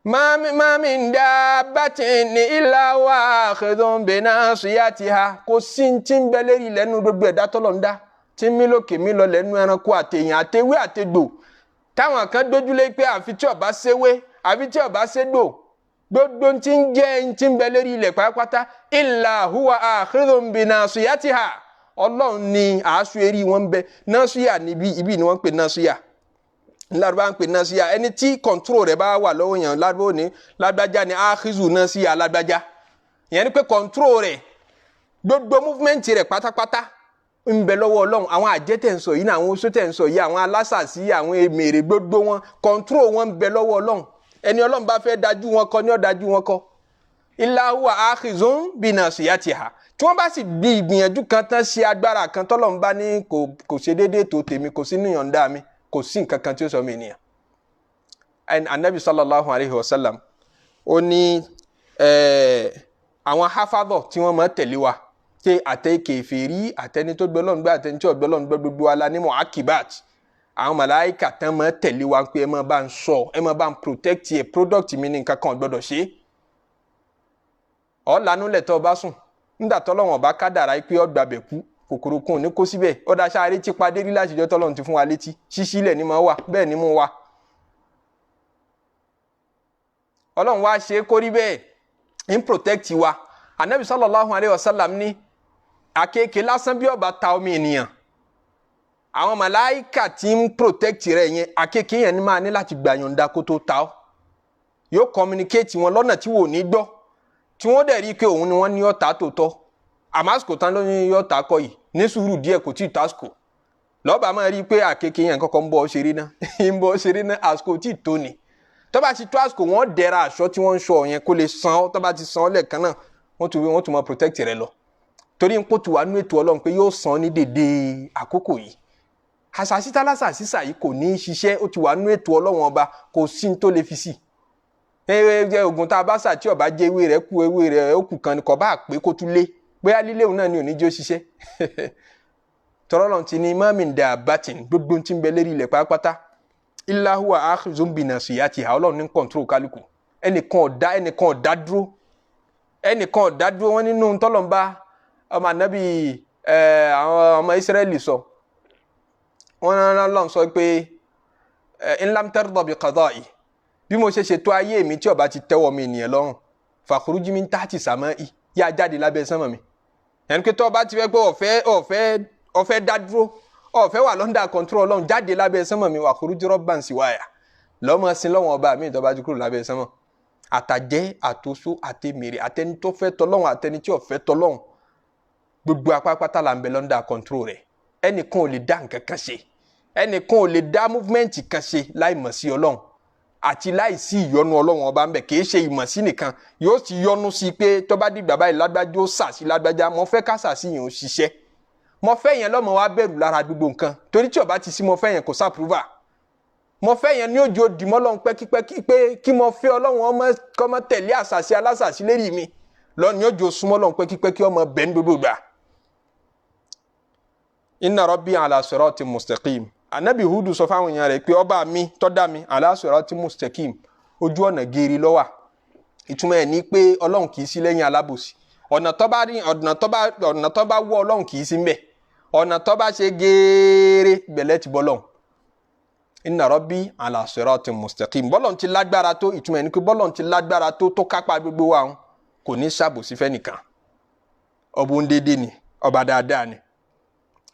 Ma min dabbatin illa huwa akhidhun binasiyatiha, kò sí ti ń bẹ lérí lẹ́nu gbogbo ẹ̀dá tọ́lọ̀ ń dá tí mí lókè mí lọ lẹ́nu ẹranko àtẹ̀yìn àtẹwé àtẹgbò, táwọn kan dójúlé pé àfi tí ọba ṣéwé àfi tí ọba ṣégbò, gbogbo tí ń jẹ́ tí ń bẹ lérí ilẹ̀ pátápátá illa huwa akhidhun binasiyatiha, Ọlọ́run ni àásù eré wọn ń bẹ. Násíyà níbí ibi ni wọ́n ń pè násíyà, lárúbá ń pè násíyà, ẹni tí kọ̀ǹtúrò rẹ̀ bá wà lọ́wọ́ yẹn, lárúbá ní lágbájá ni áhízù násíyà lágbájá, ìyẹn ni pé kọ̀ǹtúrò rẹ̀ gbogbo múfúmẹ́ǹtì rẹ̀ pátápátá ń bẹ lọ́wọ́ Ọlọ́run. Àwọn àjẹ́ tẹ̀ ń sọ yìí náà, àwọn oṣó tẹ̀ ń sọ yìí, àwọn alásàsí, àwọn èmèrè, gbogbo wọn kọ̀ǹtúrò wọn ń bẹ lọ́wọ́ Ọlọ́run. Ẹni Ọlọ́run bá fẹ́ dájú wọn kọ ni ó dájú wọn kọ. Illa huwa akhizun binasiyatiha, tí wọ́n bá sì gbé ìgbìyànjú kan tán ṣe agbára kan tọ́lọ́run bá ní kò ṣe déédéé tó tèmi, kò sí níyànda mi, kò sí nǹkan kan tí ó sọ mí nìyà. Anabi sallallahu alayhi wa sallam ó ní àwọn hafadọ tí wọ́n máa tẹ̀lé wa, ṣe àtẹ kèfèrí àtẹni tó gbọ́ Ọlọ́run gbọ́ àtẹni tí ò gbọ́ Ọlọ́run gbọ́, gbogbo wa la ní mu'akibat, àwọn màláíkà tán máa tẹ̀lé wa pé ẹ máa bá ń sọ, ẹ máa bá ń protect ẹ, product mi ní nǹkan kan gbọ́dọ̀ ṣe. Ọ̀ lanú lẹ̀ tọ́ ọ bá sùn nígbà tọ́lọ́wọ̀n bá kádàrá pé ọ gbàbẹ̀ kú, kòkòrò kan ò ní kó síbẹ̀, ọ̀dà sáré tí padé rí látijọ́ tọ́lọ́run ti fún wa létí, ṣíṣí ilẹ̀ ni mo wà, bẹ́ẹ̀ ni mo wà. Ọlọ́run wá ṣe é kórí bẹ́ẹ̀ ń protect wa. Anabi sallallahu alayhi wa sallam ní àkekèé lásán bí ọba ta omi ènìyàn, àwọn màláìkà tí ń protect rẹ̀ yẹn, àkekèé yẹn ni máa ní láti gbàyànjá kó tó ta ọ́, yóò communicate wọn lọ́nà tí wò ní gbọ́, tí wọ́n dẹ̀ rí i pé òun ni wọ́n ní ọ̀tá tó tọ́, àmọ́ àsìkò tán ló ní ọ̀tá kọ́ yìí, ní sùúrù díẹ̀ kò tí ì tásìkò lọ́ba máa rí i pé àkekèé yẹn kọ́kọ́ ń bọ́ ṣeré náà ń bọ́ ṣeré náà, àsìkò tí ì tó ni. Tó bá ti tó àsìkò, wọ́n dẹ̀ra aṣọ tí wọ́n ń sọ yẹn kó lè san ọ́, tó bá ti san ọ́ lẹ́ẹ̀kan náà, wọ́n tún máa protect rẹ lọ, torí ń pòtù wá nú ètò Ọlọ́run pé yóò san ní dèdè àkókò yìí. Àṣàṣì tálásàṣìṣà yìí kò ní í ṣiṣẹ́, ó ti wà nú ètò Ọlọ́run ọba, kò sí ní tó lè fi sí i. Oògùn tá a bá sà tí ọba jẹ ewé rẹ̀ kú, ewé rẹ̀ ó kù kan kò bá pé kó tún lé, bóyá líléwu náà ni ò ní jẹ́ ó ṣiṣẹ́. Tọ́lọ́run ti ní mọ́mí dà bàtìn, gbogbo tí ń bẹ lérí ilẹ̀ pátápátá illa huwa akhizun binasiyatiha, Ọlọ́run ní kọ̀ǹtúrò kálukú, ẹnìkan ọ̀dá dúró, ẹnìkan ọ̀dá dúró. Wọn nínú tọ́lọ́mbà ọmọ ànábì àwọn ọmọ Ísírẹ́lì sọ, wọn náà lọ́n sọ pé in lam tarda bi qada'i, bí mo ṣe ṣètò ayé mi tí ó bá ti tẹ́wọ́ mi ènìyàn lọ́rùn, fakhruj min tahti sama'i, yá jáde lábẹ́ sánmọ̀ mi. Ẹni pé tó bá ti fẹ́ pé ọ̀fẹ́ dá dúró, ọ̀fẹ́ wà lọ́ndà control Ọlọ́run, jáde lábẹ́ sánmọ̀ mi, wa khruj rabban siwaya, lọ́mọ sin lọ́wọ́n ọba mi tó bá ti kúrò lábẹ́ sánmọ̀. Àtàjẹ́ àtòsó àtẹmèrè àtẹni tó fẹ́ tọlọ́run àtẹni tí ò fẹ́ tọlọ́run, gbogbo apápátá là ń bẹ lọ́ndà control rẹ̀. Ẹnìkan ò lè dá nǹkan kan ṣe, ẹnìkan ò lè dá movement kan ṣe láì mọ̀ sí Ọlọ́run àti láì sí ìyọnu Ọlọ́run ọba ń bẹ. Kì í ṣe ìmọ̀ sí nìkan, yóò sì yọnu sí pé tó bá dìgbà báyìí lágbájá ó sà sí lágbájá, mo fẹ́ ká sà sí yẹn ó ṣiṣẹ́, mo fẹ́ yẹn lọ́mọ wa bẹ̀rù lára gbogbo nǹkan, torí tí ó bá ti sí mo fẹ́ yẹn kò sàpúrúvà, mo fẹ́ yẹn ní òjò dìmọ́ lọ́n pẹ́kípẹ́kí pé kí mo fẹ́ Ọlọ́run ọmọ kọ́mọ tẹ̀lé àṣàṣì alásàṣì lérí mi lọ́ni òjò súnmọ́ lọ́n pẹ́kípẹ́kí ọmọ bẹ́ẹ̀ ní gbogbo gbà. Inna rabbi ala siratin mustaqim, anabi Hudu sọ fáwọn èèyàn rẹ̀ pé ọba mi tó dá mi ala siratin mustaqim, ojú ọ̀nà geere ló wà. Ìtumọ̀ ẹ̀ ní pé Ọlọ́run kì í sí lẹ́yìn alábòsí, ọ̀nà tó bá wọ́ Ọlọ́run kì í sí mbẹ̀, ọ̀nà tó bá ṣe geere gbẹ̀lẹ́ ti bọ́ lọ́hùn. Inna rabbi ala siratin mustaqim. Bọ́lọ̀ ti lágbára tó, ìtumọ̀ ẹni pé bọ́lọ̀ ti lágbára tó kápá gbogbo wa, kò ní ṣàbòsí fẹ́nìkan. Ọba ń dédé ni, ọba dáadáa ni.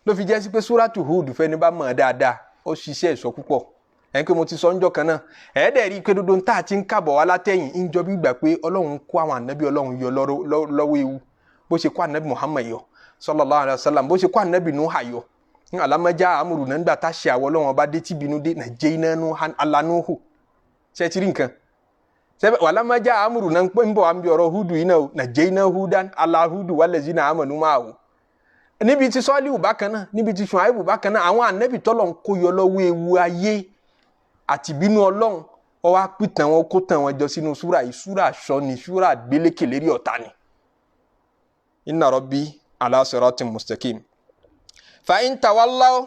Ló fi jẹ́ sí pé Suratu Hud fẹ́ni bá mọ̀ dáadáa, ó ṣiṣẹ́ ìsọ púpọ̀. Ẹ̀ ń pé mo ti sọ ńjọ́ kan náà, ẹ̀ẹ́dẹ̀ rí i pé dodo ń tà tí ń kàbọ̀ wá látẹ̀yìn ń jọ bí gbà pé Ọlọ́run kó àwọn ànábì Ọlọ́run yọ lọ́wọ́ ewu, bó ṣe kó ànábì Muhammad yọ sallallahu alaihi wasallam, bó ṣe kó ànábì Nuha yọ. Ní alámọ́já amúrù náà nígbà tá a ṣe àwọn Ọlọ́run ọba dé tí bínú dé nàjẹ́ iná nu alanuhu. Ṣe ti rí nǹkan wàlámọ́já amúrù náà ń bọ̀ wá ń bí ọ̀rọ̀ Hudu yìí náà nàjẹ́ iná hudan alahudu walazina amanu ma'ahu. Níbi tí Sọ́líù bákan náà, níbi tí Ṣuaibu bákan náà, àwọn ànábì tọ́lọ̀ ń kó yọ lọ́wọ́ ewu ayé àti ìbínú Ọlọ́run, ó wá pìtàn wọn, kó tàn wọn jọ sínú súrà yìí. Súrà aṣọ ni, súrà gbélékè lérí ọ̀tá ni. Inna rabbi ala siratin mustaqim. Fa in tawallaw,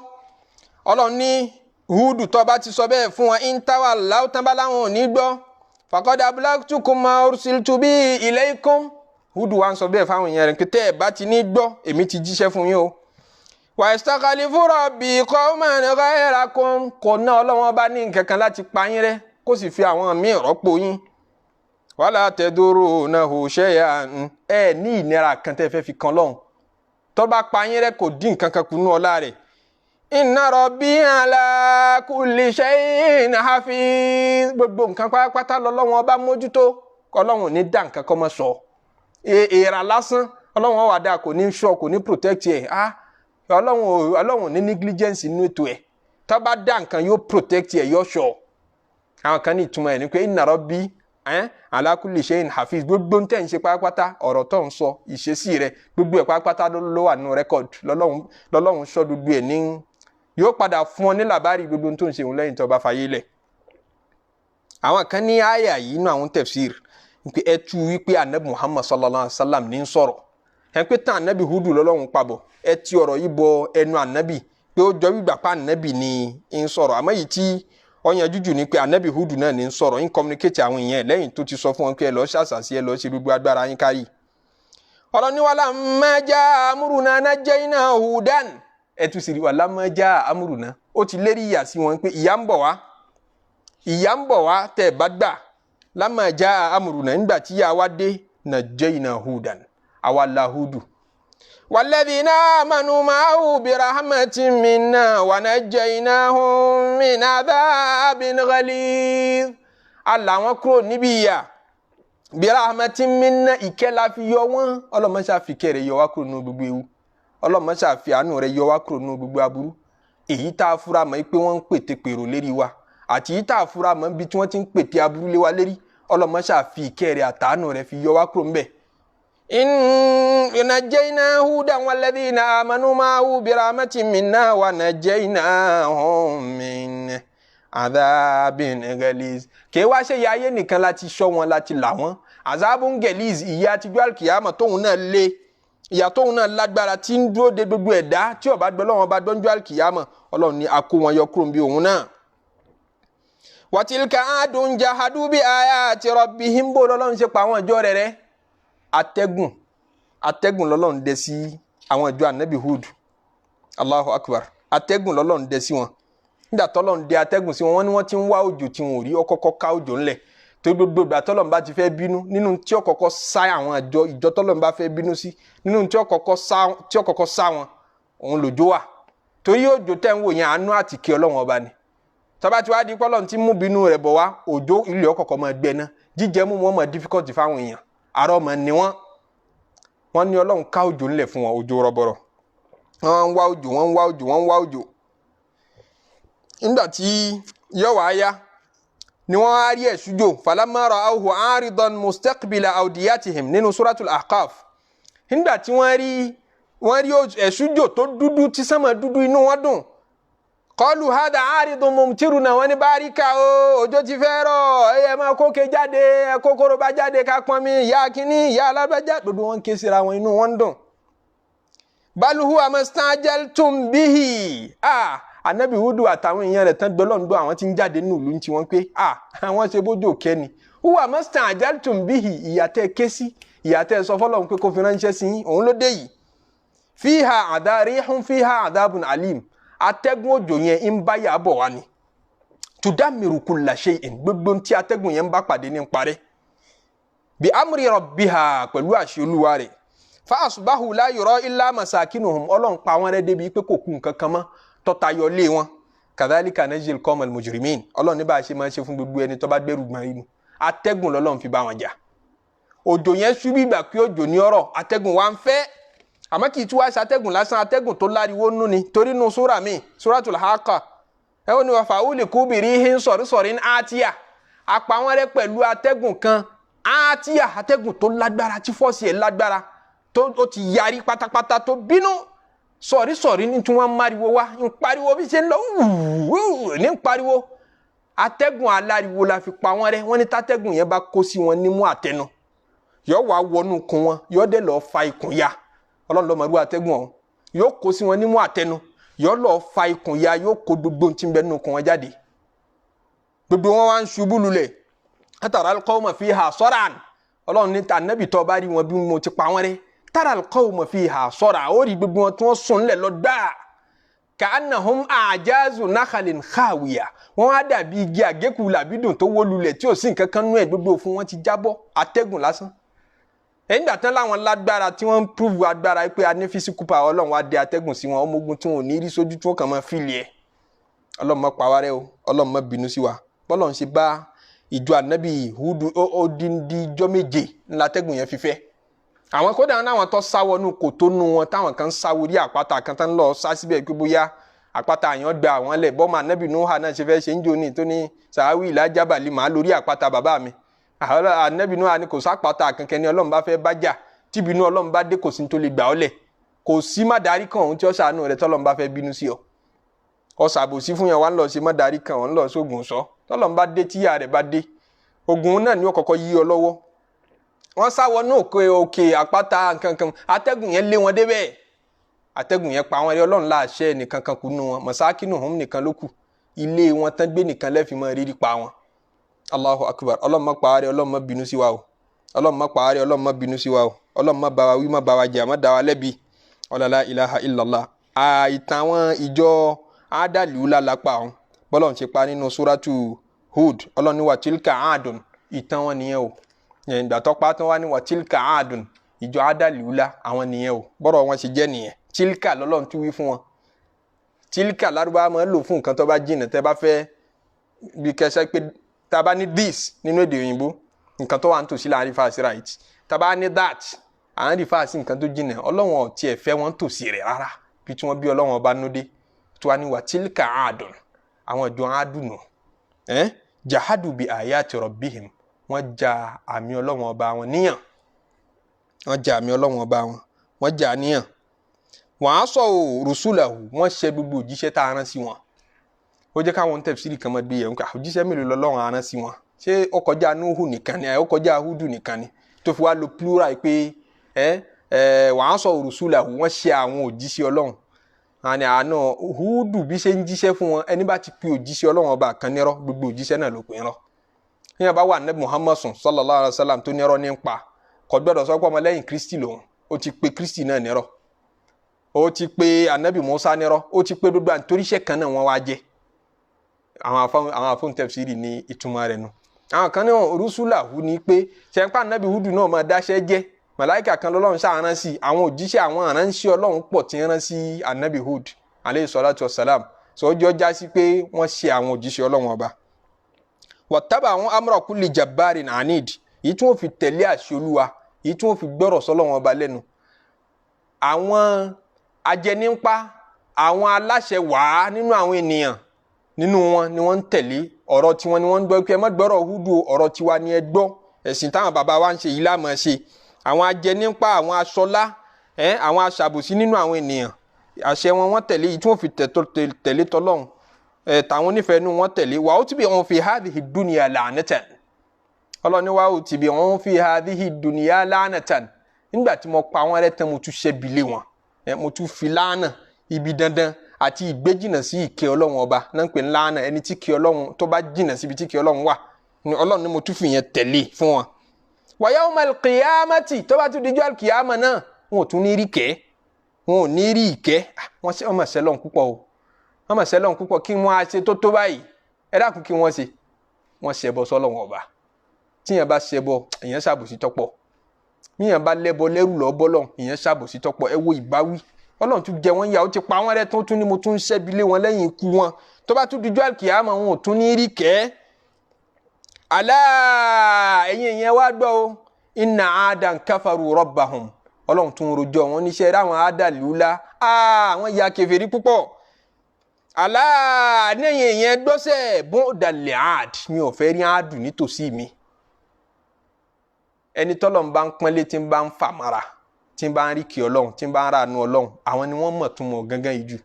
Ọlọ́run ní Húdù tó bá ti sọ bẹ́ẹ̀ fún wọn, in tawallaw, tán bá láwọn ò ní gbọ́, faqad ablagtukum ma ursiltu bihi ilaykum. Húdù wa ń sọ bẹ́ẹ̀ fáwọn èèyàn rẹ̀ pé tẹ́ ẹ̀ bá ti ní gbọ́, èmi ti jíṣẹ́ fún yín o. Wa yastakhlifu rabbi qawman ghayrakum, kò ná Ọlọ́run bá ní nǹkan kan láti pa yín rẹ́ kó sì fi àwọn míì rọ́pò yín. Wala tadurrunahu shay'an, ẹ ní ìnira kan tẹ́ fẹ́ fi kan lọ́hùn, tó bá pa yín rẹ́ kò dín nǹkan kan kù nú ọlá rẹ̀. Inna rabbi ala kulli shay'in hafiz, gbogbo nǹkan pátápátá lọ́lọ́run ọba mójútó, Ọlọ́run ò ní dá nǹkan kọ́ mọ́ sọ. Èèrà lásán Ọlọ́run wà dáa, kò ní sọ, kò ní protect ẹ̀. Ah, Ọlọ́run ò ní negligence nínú ètò ẹ̀. Tó bá dá nǹkan, yóò protect ẹ̀, yóò sọ. Àwọn kan ní ìtumọ̀ ẹ̀ ní pé inna rabbi ala kulli shay'in hafiz, gbogbo ń tẹ̀ ń ṣe pátápátá, ọ̀rọ̀ tó ń sọ, ìṣesí rẹ̀, gbogbo ẹ̀ pátápátá ló wà nínú record. Lọ́lọ́run sọ gbogbo ẹ̀ ní yóò padà fún ọ ní làbárì gbogbo tó ń ṣe òun lẹ́yìn tó bá fayé lẹ̀. Àwọn kan ní àyà yìí nínú àwọn tafsir pé ẹ tú wípé anabi Muhammad sallallahu alayhi wa sallam ní ń sọ̀rọ̀ ẹ pé tán anabi Hudu lọ́lọ́run pabọ̀, ẹ ti ọ̀rọ̀ yìí bọ ẹnu anabi pé ó jọ wígbà pa anabi ní ń sọ̀rọ̀. Àmọ́ yìí tí ọyàn jújù ni pé anabi Hudu náà ní ń sọ̀rọ̀, ń communicate àwọn èèyàn lẹ́yìn tó ti sọ fún wọn pé ẹ lọ́ọ́ ṣàṣàṣì, ẹ lọ́ọ́ ṣe gbogbo agbára yín kárì. Ọlọ́ni walamma jaa amruna najjayna Hudan, ẹ tún sì rí walamma jaa amruna, ó ti lérí ìyà sí wọn pé ìyà ń bọ̀ wá, ìyà ń bọ̀ wá tẹ̀ ẹ bá gbà. Lamma jaa amruna, nígbà tí ìyà wa dé, najjayna Hudan, àwa la Hudu. Walladhina amanu ma'ahu birahmatin minna wa najjaynahum min adhabin ghalidh, àlà wọn kúrò níbi ìyà, birahmatin minna, ìkẹ́ la fi yọ wọ́n. Ọlọ́mọṣà fi kẹ́ rẹ̀ yọ wá kúrò nínú gbogbo ewu, ọlọ́mọṣà fi àánú rẹ̀ yọ wá kúrò nínú gbogbo aburú, èyí tá a fura mọ́ pé wọ́n ń pète pèrò lérí wa, àti èyí tá a fura mọ́ bí tí wọ́n ti ń pète aburú lé wa lérí. Ọlọ́mọṣà fi ìkẹ́ rẹ̀ àtàánú rẹ̀ fi yọ wá kúrò ńbẹ̀. Najjayna Hudan walladhina amanu ma'ahu birahmatin minna wa najjaynahum min adhabin ghaliz. Kì í wá ṣe ìyà ayé nìkan láti ṣọ́ wọn, láti là wọ́n. Azabun ghaliz, ìyà àtijọ́ alkiyama tóun náà lé, ìyà tóun náà lágbára tí ń dúró de gbogbo ẹ̀dá tí ó bá gbọ́ lọ́wọ́n bá gbọ́njú alkiyama, Ọlọ́run ní a kó wọn yọ kúrò bí òun náà. Watilka adun jahadu bi ayati rabbihim, bó lọ́lọ́run ṣe pa àwọn ìjọ rẹ̀ rẹ́? Atẹ́gùn, atẹ́gùn lọ́lọ́run dẹ sí àwọn ìjọ anabi Hud. Allahu akbar, atẹ́gùn lọ́lọ́run dẹ sí wọn. Nígbà tọ́lọ́run dẹ atẹ́gùn sí wọn, wọ́n ní wọ́n ti ń wá òjò tí wọn ò rí, ọkọ́kọ́ ká òjò ńlẹ̀ tó. Gbogbo ìgbà tọ́lọ́run bá ti fẹ́ bínú, nínú tí ó kọ́kọ́ sá àwọn ìjọ tọ́lọ́run bá fẹ́ bínú sí, nínú tí ó kọ́kọ́ sá wọn, òun lòjó wà. Torí òjò tẹ́ ń wò yẹn, àánú àtìkẹ́ Ọlọ́run ọba ni. Tọ́ba tí wàá di pọ́lọ́run tí mú bínú rẹ̀ bọ̀ wá, òjò ilé ọkọ̀ọ̀kọ̀ máa gbẹ ná, jíjẹ mú wọn máa difficult fáwọn èèyàn, àrọ́ ọmọ ni wọ́n. Wọ́n ní Ọlọ́run ká òjò ńlẹ̀ fún wọn, òjò rọ̀bọ̀rọ̀. Wọ́n ń wá òjò, wọ́n ń wá òjò, wọ́n ń wá òjò. Nígbà tí yóò wá yá ni wọ́n á rí ẹ̀ṣújò. Falamma ra'awhu 'aridan mustaqbila awdiyatihim, nínú suratul Ahqaf. Nígbà tí wọ́n rí ẹ̀ṣújò tó dúdú, tí sánmà dúdú, inú wọn dùn. Qalu hada 'aridun mumtiruna, wọ́n ní báríkà o, òjò ti fẹ́ rọ̀, ẹ máa kóke jáde, ẹ kókóró bá jáde ká pọn mi, ìyá kínní, ìyá alágbájá, gbogbo wọn ké síra wọn, inú wọn dùn. Bal huwa mastajaltum bihi. Ah, anabi Hudu àtàwọn èèyàn rẹ̀ tán gbọ́lọ́ngbọ́, àwọn tí ń jáde nínú ìlú tí wọ́n pé ah, àwọn ṣe bójú òkè ni. Huwa mastajaltum bihi, ìyàtẹ̀ ké sí, ìyàtẹ̀ sọ fọlọ́run pé kó fi ránṣẹ́ sí yín, òun ló dé yìí. Fiha àdá rihun fiha adabun alim, atẹ́gùn òjò yẹn ń bá yà bọ̀ wá ni. Tudammiru kulla shay'in, gbogbo tí atẹ́gùn yẹn ń bá pàdé ní ń parẹ́. Bi amri rabbiha, pẹ̀lú àṣẹ olúwa rẹ̀. Fa asbahu la yura illa masakinuhum, Ọlọ́run pa wọ́n rẹ́ débi pé kò kú nǹkan kan mọ́ tọ́ta yọ lé wọn. Kadhalika najzil qawmal mujrimin, Ọlọ́run ní bá a ṣe máa ṣe fún gbogbo ẹni tó bá gbẹ́rù gbọ́n inú. Atẹ́gùn lọ́lọ́run fi bá wọn jà. Òjò yẹn ṣú bí ìgbà pé òjò ní ọ̀rọ̀, atẹ́gùn wa ń fẹ́, àmọ́ kì í tú wá ṣe atẹ́gùn lásán, atẹ́gùn tó láriwo nú ni. Torí nu súrà mi, Suratul Haqqa, ẹ ó ní wàá fàwùlì kúbìrì hin sọ̀rísọ̀rí àtìyà, apá wọn rẹ pẹ̀lú atẹ́gùn kan àtìyà, atẹ́gùn tó lágbára tí fọ́ọ̀sì ẹ̀ lágbára tó ó ti yarí pátápátá tó bínú sọ̀rísọ̀rí ní tí wọ́n ń máriwo wá, ń pariwo bí ṣe ń lọ wúúú ní ń pariwo. Atẹ́gùn aláriwo la fi pa wọ́n rẹ́. Wọ́n ní tátẹ́gùn yẹn bá kó sí wọn nímú àtẹnu, yọ wá wọnú kun wọn, yọ dé lọ́ọ́ fa ikùn ya. Ọlọ́run ló mọ irú atẹ́gùn ọ̀hún. Yóò kó sí wọn nímú àtẹnu, yọ lọ́ọ́ fa ikùn ya, yóò kó gbogbo ohun tí ń bẹ nínú kun wọn jáde. Gbogbo wọn wá ń ṣubú lulẹ̀. Tara al-qawma fiha saran, Ọlọ́run ní Ànábì, tó bá rí wọn bí mo ti pa wọ́n rẹ́, tara al-qawma fiha saran, ó rí gbogbo wọn tí wọ́n sùn lẹ̀ lọ gbáà. Ka'annahum a'jazu nakhalin khawiya, wọ́n á dàbí igi àgékù làbídùn tó wó lulẹ̀ tí ò sí nǹkan kan nú ẹ̀, gbogbo fún wọn ti jábọ́, atẹ́gùn lásán. Ẹ̀yìn tán láwọn lágbára tí wọ́n ń prove agbára pé a ní physical power, Ọlọ́run wá dé atẹ́gùn sí wọn, ọmọ ogun tí wọn ò ní rí sójú tí wọ́n kàn máa feel ẹ̀. Ọlọ́run má pa wá rẹ́ o, Ọlọ́run má bínú sí wa. Bọ́lọ́run ṣe bá ìjọ Ànábì Húdù, odindi ijọ́ 7 ńlá atẹ́gùn yẹn fi fẹ́ àwọn. Kódà náwọn tó sá wọnú kòtò nu wọn, táwọn kan sá orí àpáta kan tán lọ sá síbẹ̀ pé bóyá àpáta àyàn gba àwọn lẹ̀. Bọ́mọ Ànábì Nuha náà ṣe fẹ́ ṣe ń jò ní tó ní sàáwì ìlà jábàlì màá lórí àpáta bàbá mi. Ànábì Nuha ni kò sápáta kankan ní Ọlọ́run bá fẹ́ bá jà, tíbinú Ọlọ́run bá dé, kò sí tó lè gbà ọ́ lẹ̀, kò sí má darí kan òun tí ó ṣàánú rẹ tọ́lọ́run bá fẹ́ bínú sí ọ. Ọ ṣàbòsí fún yẹn, wà ń lọ ṣe má darí kan, òun lọ sóògùn sọ, tọ́lọ́run bá dé, tíyà rẹ̀ bá dé, ogun náà ni ó kọ́kọ́ yí ọ lọ́wọ́. Wọ́n sá wọnú òkè òkè àpáta nkankan, atẹ́gùn yẹn lé wọn débẹ̀, atẹ́gùn yẹn pa wọn rí. Ọlọ́run láàṣẹ nìkan kan kú nù wọn, masakinu hum nìkan ló kù, ilé wọn tán gbé nìkan lẹ́fì mọ́ rírí pa wọn. Allahu akbar. Ọlọ́run má pa á rẹ́, Ọlọ́run má bínú sí wa o, Ọlọ́run má pa á rẹ́, Ọlọ́run má bínú sí wa o, Ọlọ́run má bá wa wí, má bá wa jà, má dá wa lẹ́bi. Ọlọ́lá ilaha illallah. Ìtàn àwọn ìjọ ádàlúlà lápá ọ̀hún, bọ́lọ́run ṣe pa nínú Suratu Hud, Ọlọ́run ní wa tilka aadun, ìtàn wọn nìyẹn o. Ìgbà tó pa tán wá ní wa tilka aadun, ìjọ ádàlúlà àwọn nìyẹn o, bọ́rọ̀ wọn ṣe jẹ́ nìyẹn. Tilka lọ́lọ́run tún wí fún wọn. Tilka lárúbáwá máa ń lò fún nǹkan tó bá jìnnà. Tẹ́ bá fẹ́ bí kẹsẹ́ pé tá a bá ní this nínú èdè òyìnbó, nǹkan tó wà ń tòsí là ń refer sí, right? Tá a bá ní that, à ń refer sí nǹkan tó jìnnà. Ọlọ́run ò tiẹ̀ fẹ́ wọn tòsí rẹ̀ rárá, bí tí wọ́n bí Ọlọ́run ọba núdé tí wọ́n á ní wa tilka aadun, àwọn ìjọ adùnú jahadu bi ayati rabbihim, wọ́n ja àmì Ọlọ́run ọba wọn níyàn, wọ́n ja àmì Ọlọ́run ọba wọn, wọ́n jà níyàn. Wọ́n á sọ rusulahu, wọ́n ṣe gbogbo òjíṣẹ́ tá a rán sí wọn. Ó jẹ́ káwọn tafsiri kan máa gbé yẹn nǹkan, òjíṣẹ́ mélòó lọ́lọ́run á rán sí wọn? Ṣé ó kọjá Nuhu nìkan ni? Ó kọjá Hudu nìkan ni tó fi wá lo plural pé ẹ ẹ wọ́n á sọ rusulahu, wọ́n ṣe àwọn òjíṣẹ́ Ọlọ́run àní àná Hudu bí ṣe ń jíṣẹ́ fún wọn. Ẹni bá ti pe òjíṣẹ́ Ọlọ́run ọba kan nírọ́, gbogbo òjíṣẹ́ náà ló pè ń rọ́. Níyàn bá wà ní Muhammad sallallahu alayhi wa sallam tó nírọ́ ní ń pa, kò gbọ́dọ̀ sọ pé ọmọlẹ́yìn Kristi lòun. Ó ti pe Kristi náà nírọ́, ó ti pe anabi Musa nírọ́, ó ti pe gbogbo àtòríṣẹ́ kan náà wọ́n wá jẹ́. Àwọn afọ́n tafsiri ní ìtumọ̀ rẹ̀ nu. Àwọn kan ní rusulahu ní pé ṣẹ̀ǹpá anabi Hudu náà máa dáṣẹ́ jẹ́, màláìkà kan lọ́lọ́run ṣàrán sí àwọn òjíṣẹ́, àwọn aránṣẹ́ Ọlọ́run pọ̀ tí ń rán sí anabi Hud aleyhi salatu wasalam. Sọ ó jọ já sí pé wọ́n ṣe àwọn òjíṣẹ́ Ọlọ́run ọba. Wàtábà àwọn amra kulli jabbarin anid, èyí tí wọ́n fi tẹ̀lé àṣẹ Olúwa, èyí tí wọ́n fi gbọ́rọ̀ sọ́lọ́run ọba lẹ́nu. Àwọn ajẹnípa, àwọn aláṣẹ wàá nínú àwọn ènìyàn nínú wọn ni wọ́n ń tẹ̀lé ọ̀rọ̀ tiwọn, ni wọ́n ń gbọ́ pé ẹ má gbọ́rọ̀ Húdù, ọ̀rọ̀ tiwa ni ẹ gbọ́, ẹ̀sìn táwọn bàbá wa ń ṣe yìí láàmú ṣe. Àwọn ajẹnípa, àwọn aṣọlá, àwọn aṣàbòsí nínú àwọn ènìyàn, àṣẹ wọn wọ́n tẹ̀lé, yìí tí wọ́n fi tẹ̀lé tọ́lọ́hún tàwọn onífẹ̀ẹ́ nú wọn tẹ̀lé. Wa utbi'u fi hadhihi dunya la'natan, Ọlọ́ni wa utbi'u fi hadhihi dunya la'natan. Nígbà tí mo pa wọn rẹ́ tán, mo tún ṣẹ́bi lé wọn, mo tún fi láànà ibi dandan àti ìgbéjìnà sí ìkẹ́ Ọlọ́run ọba náà ń pè ní láànà, ẹni tí kẹ́ Ọlọ́run tó bá jìnà síbi tí kẹ́ Ọlọ́run wà ni Ọlọ́run ni mo tún fi yẹn tẹ̀lé fún wọn. Wa yawmal qiyamati, tó bá tún dijọ́ alkiyama náà, wọn ò tún ní rí kẹ́, wọn ò ní rí ìkẹ́. Wọ́n ṣe ọmọ sẹ́lọ̀n púpọ̀ o, wọ́n mọ̀ sẹ́lọ̀n púpọ̀, kí wọ́n á ṣe tó tó báyìí. Ẹ dákun, kí wọ́n ṣe? Wọ́n ṣẹbọ sọ́lọ́run ọba. Tíyẹn bá ṣẹbọ, ìyẹn ṣàbòsí tọ́pọ̀. Tíyẹn bá lẹ́bọ lẹ́rù lọ́ bọ́lọ̀, ìyẹn ṣàbòsí tọ́pọ̀. Ẹ wo ìbáwí, Ọlọ́run tún jẹ wọ́n yà, ó ti pa wọ́n rẹ́ tó tún ní mo tún ń ṣẹ́bi lé wọn lẹ́yìn ikú wọn. Tó bá tún dijọ́ àlùkìyámà, wọn ò tún ní rí kẹ́. Alá, ẹ̀yin ìyẹn wá gbọ́ o, inna adan kafaru rabbahum. Ọlọ́run tún rojọ́ wọn níṣẹ́ ráwọn ádàlúlá, àwọn ya kèfèrí púpọ̀. Alá, níyìn ìyẹn gbọ́sẹ̀ bọ́ọ̀dàlẹ̀ àd, mi ò fẹ́ rí àdùn nítòsí mi. Ẹni tọ́lọ̀ ń bá ń pọ́nlé, tí ń bá ń fà mara, tí ń bá ń rí kí Ọlọ́run, tí ń bá ń ràánú Ọlọ́run, àwọn ni wọ́n mọ̀ tún mọ̀ gángan yìí jù.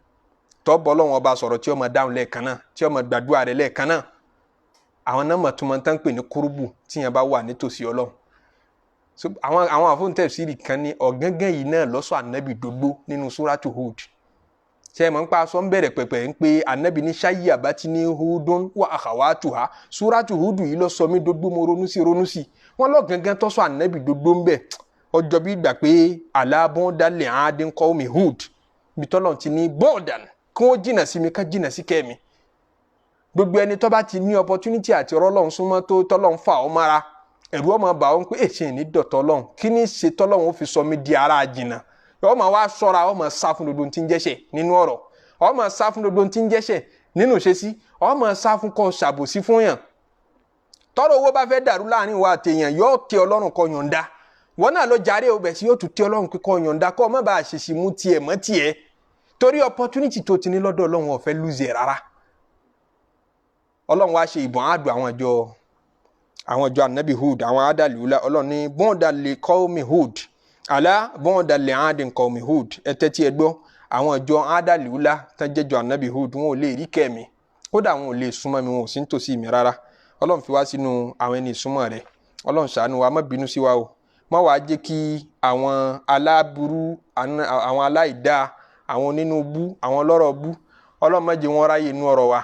Tọ́bọ̀ Ọlọ́run ọba sọ̀rọ̀ tí ó máa dáhùn lẹ́ẹ̀kan náà, tí ó máa gbàdúrà rẹ̀ lẹ́ẹ̀kan náà, àwọn náà mọ̀ tún mọ̀ tán pè ní kúrúbù tí yẹn bá wà nítòsí Ọlọ́run. So àwọn àfọ̀ǹtẹ̀sírì kan ní ọ̀gángan yìí náà lọ́sọ̀ ànábì dògbó nínú súrátù Hud. Ṣe é mọ̀ ń pa aṣọ ń bẹ̀rẹ̀ pẹ̀pẹ̀ ń pé ànábì ní ṣáyé àbátí ní hudun wà akhawatuha, súrátù Hud yìí lọ sọ mí dògbó, mo ronú sí ronú sí wọn lọ gangan tọ́sọ ànábì dògbó ń bẹ̀. Ọjọ́ bí gbà pé alábọ́ndálẹ̀ àádín mi Hud bí tọ́lọ̀ ti ní bọ́ọ̀dàn kí wọ́n jìnnà sí mi, ká jìnnà sí kẹ́mi. Gbogbo ẹni tó bá ti ní opportunity àti ọlọ́run súnmọ́ tó tọ́lọ́run fà ọ́ mára, ẹ̀rù ọmọ bà ọ́ pé èsì ní dọ̀tọ̀ ọlọ́run, kí ní ṣe tọ́lọ́run ó fi sọ mí di ara jìnnà. Ọmọ wa ṣọ́ra, ọmọ sá fún gbogbo tí ń jẹ́ṣẹ̀ nínú ọ̀rọ̀, ọmọ sá fún gbogbo tí ń jẹ́ṣẹ̀ nínú ìṣesí, ọmọ sá fún kó ṣàbòsí fún yàn. Tọ́rọ̀ owó bá fẹ́ dàrú láàrin wa àtẹ̀yàn, yóò tẹ Ọlọ́run kó yọ̀ǹda. Wọn náà lọ jàre o, bẹ̀ sí yóò tún tẹ Ọlọ́run kó yọ̀ǹda kó má bàa ṣèṣì mú tiẹ̀ mọ́ tiẹ̀, torí opportunity tó ti ní lọ́dọ̀ Ọlọ́run ò fẹ́ lose rárá. Ọlọ́run wá ṣe ìbọn àdùn àwọn ìjọ anabi Hud, àwọn adàlúlá. Ọlọ́run ní bọ́ọ̀dà lè qaumi Hud, àlá bọ́ọ̀dà lè àádín qaumi Hud. Ẹ tẹ́tí ẹ gbọ́, àwọn ìjọ adàlúlá tán jẹ́jọ anabi Hud, wọn ò lè rí kẹ́mi, kódà wọn ò lè súnmọ́ mi, wọn ò sí nítòsí mi rárá. Ọlọ́run fi wá sínú àwọn ẹni ìsúnmọ́ rẹ̀. Ọlọ́run ṣàánú wa, má bínú sí wa o, má wàá jẹ́ kí àwọn aláburú, àwọn aláìdáa, àwọn onínúbú, àwọn ọlọ́rọ̀ bú, Ọlọ́run má jẹ́ wọn ráyè nínú ọ̀rọ̀ wa.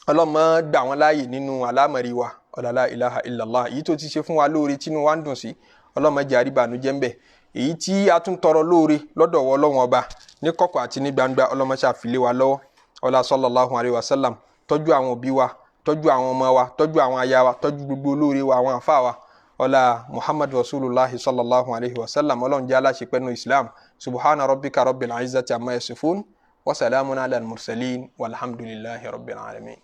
Ọlọ́run má gbà wọ́n láàyè nínú àlámọ̀rí wa. Ọ̀làlá ilaha illallah. Èyí tó ti ṣe fún wa lóore tínú wa ń dùn sí, Ọlọ́run má jẹ́ àríbànújẹ́ ń bẹ̀. Èyí tí a tún tọrọ lóore lọ́dọ̀ wọ Ọlọ́run ọba ní kọ̀kọ̀ àti ní gbangba, Ọlọ́run má ṣe àfilé wa lọ́wọ́. Ọlá sallallahu alayhi wa sallam. Tọ́jú àwọn òbí wa, tọ́jú àwọn ọmọ wa, tọ́jú àwọn aya wa, tọ́jú gbogbo olóore wa, àwọn àfa wa. Ọlá Muhammad Rasulullah sallallahu alayhi wa sallam. Ọlọ́run jẹ́ aláṣepẹ́ nínú Islam. Subhana rabbika rabbil izzati amma yasifun wa salamun ala al-mursalin walhamdulillahi rabbil alamin.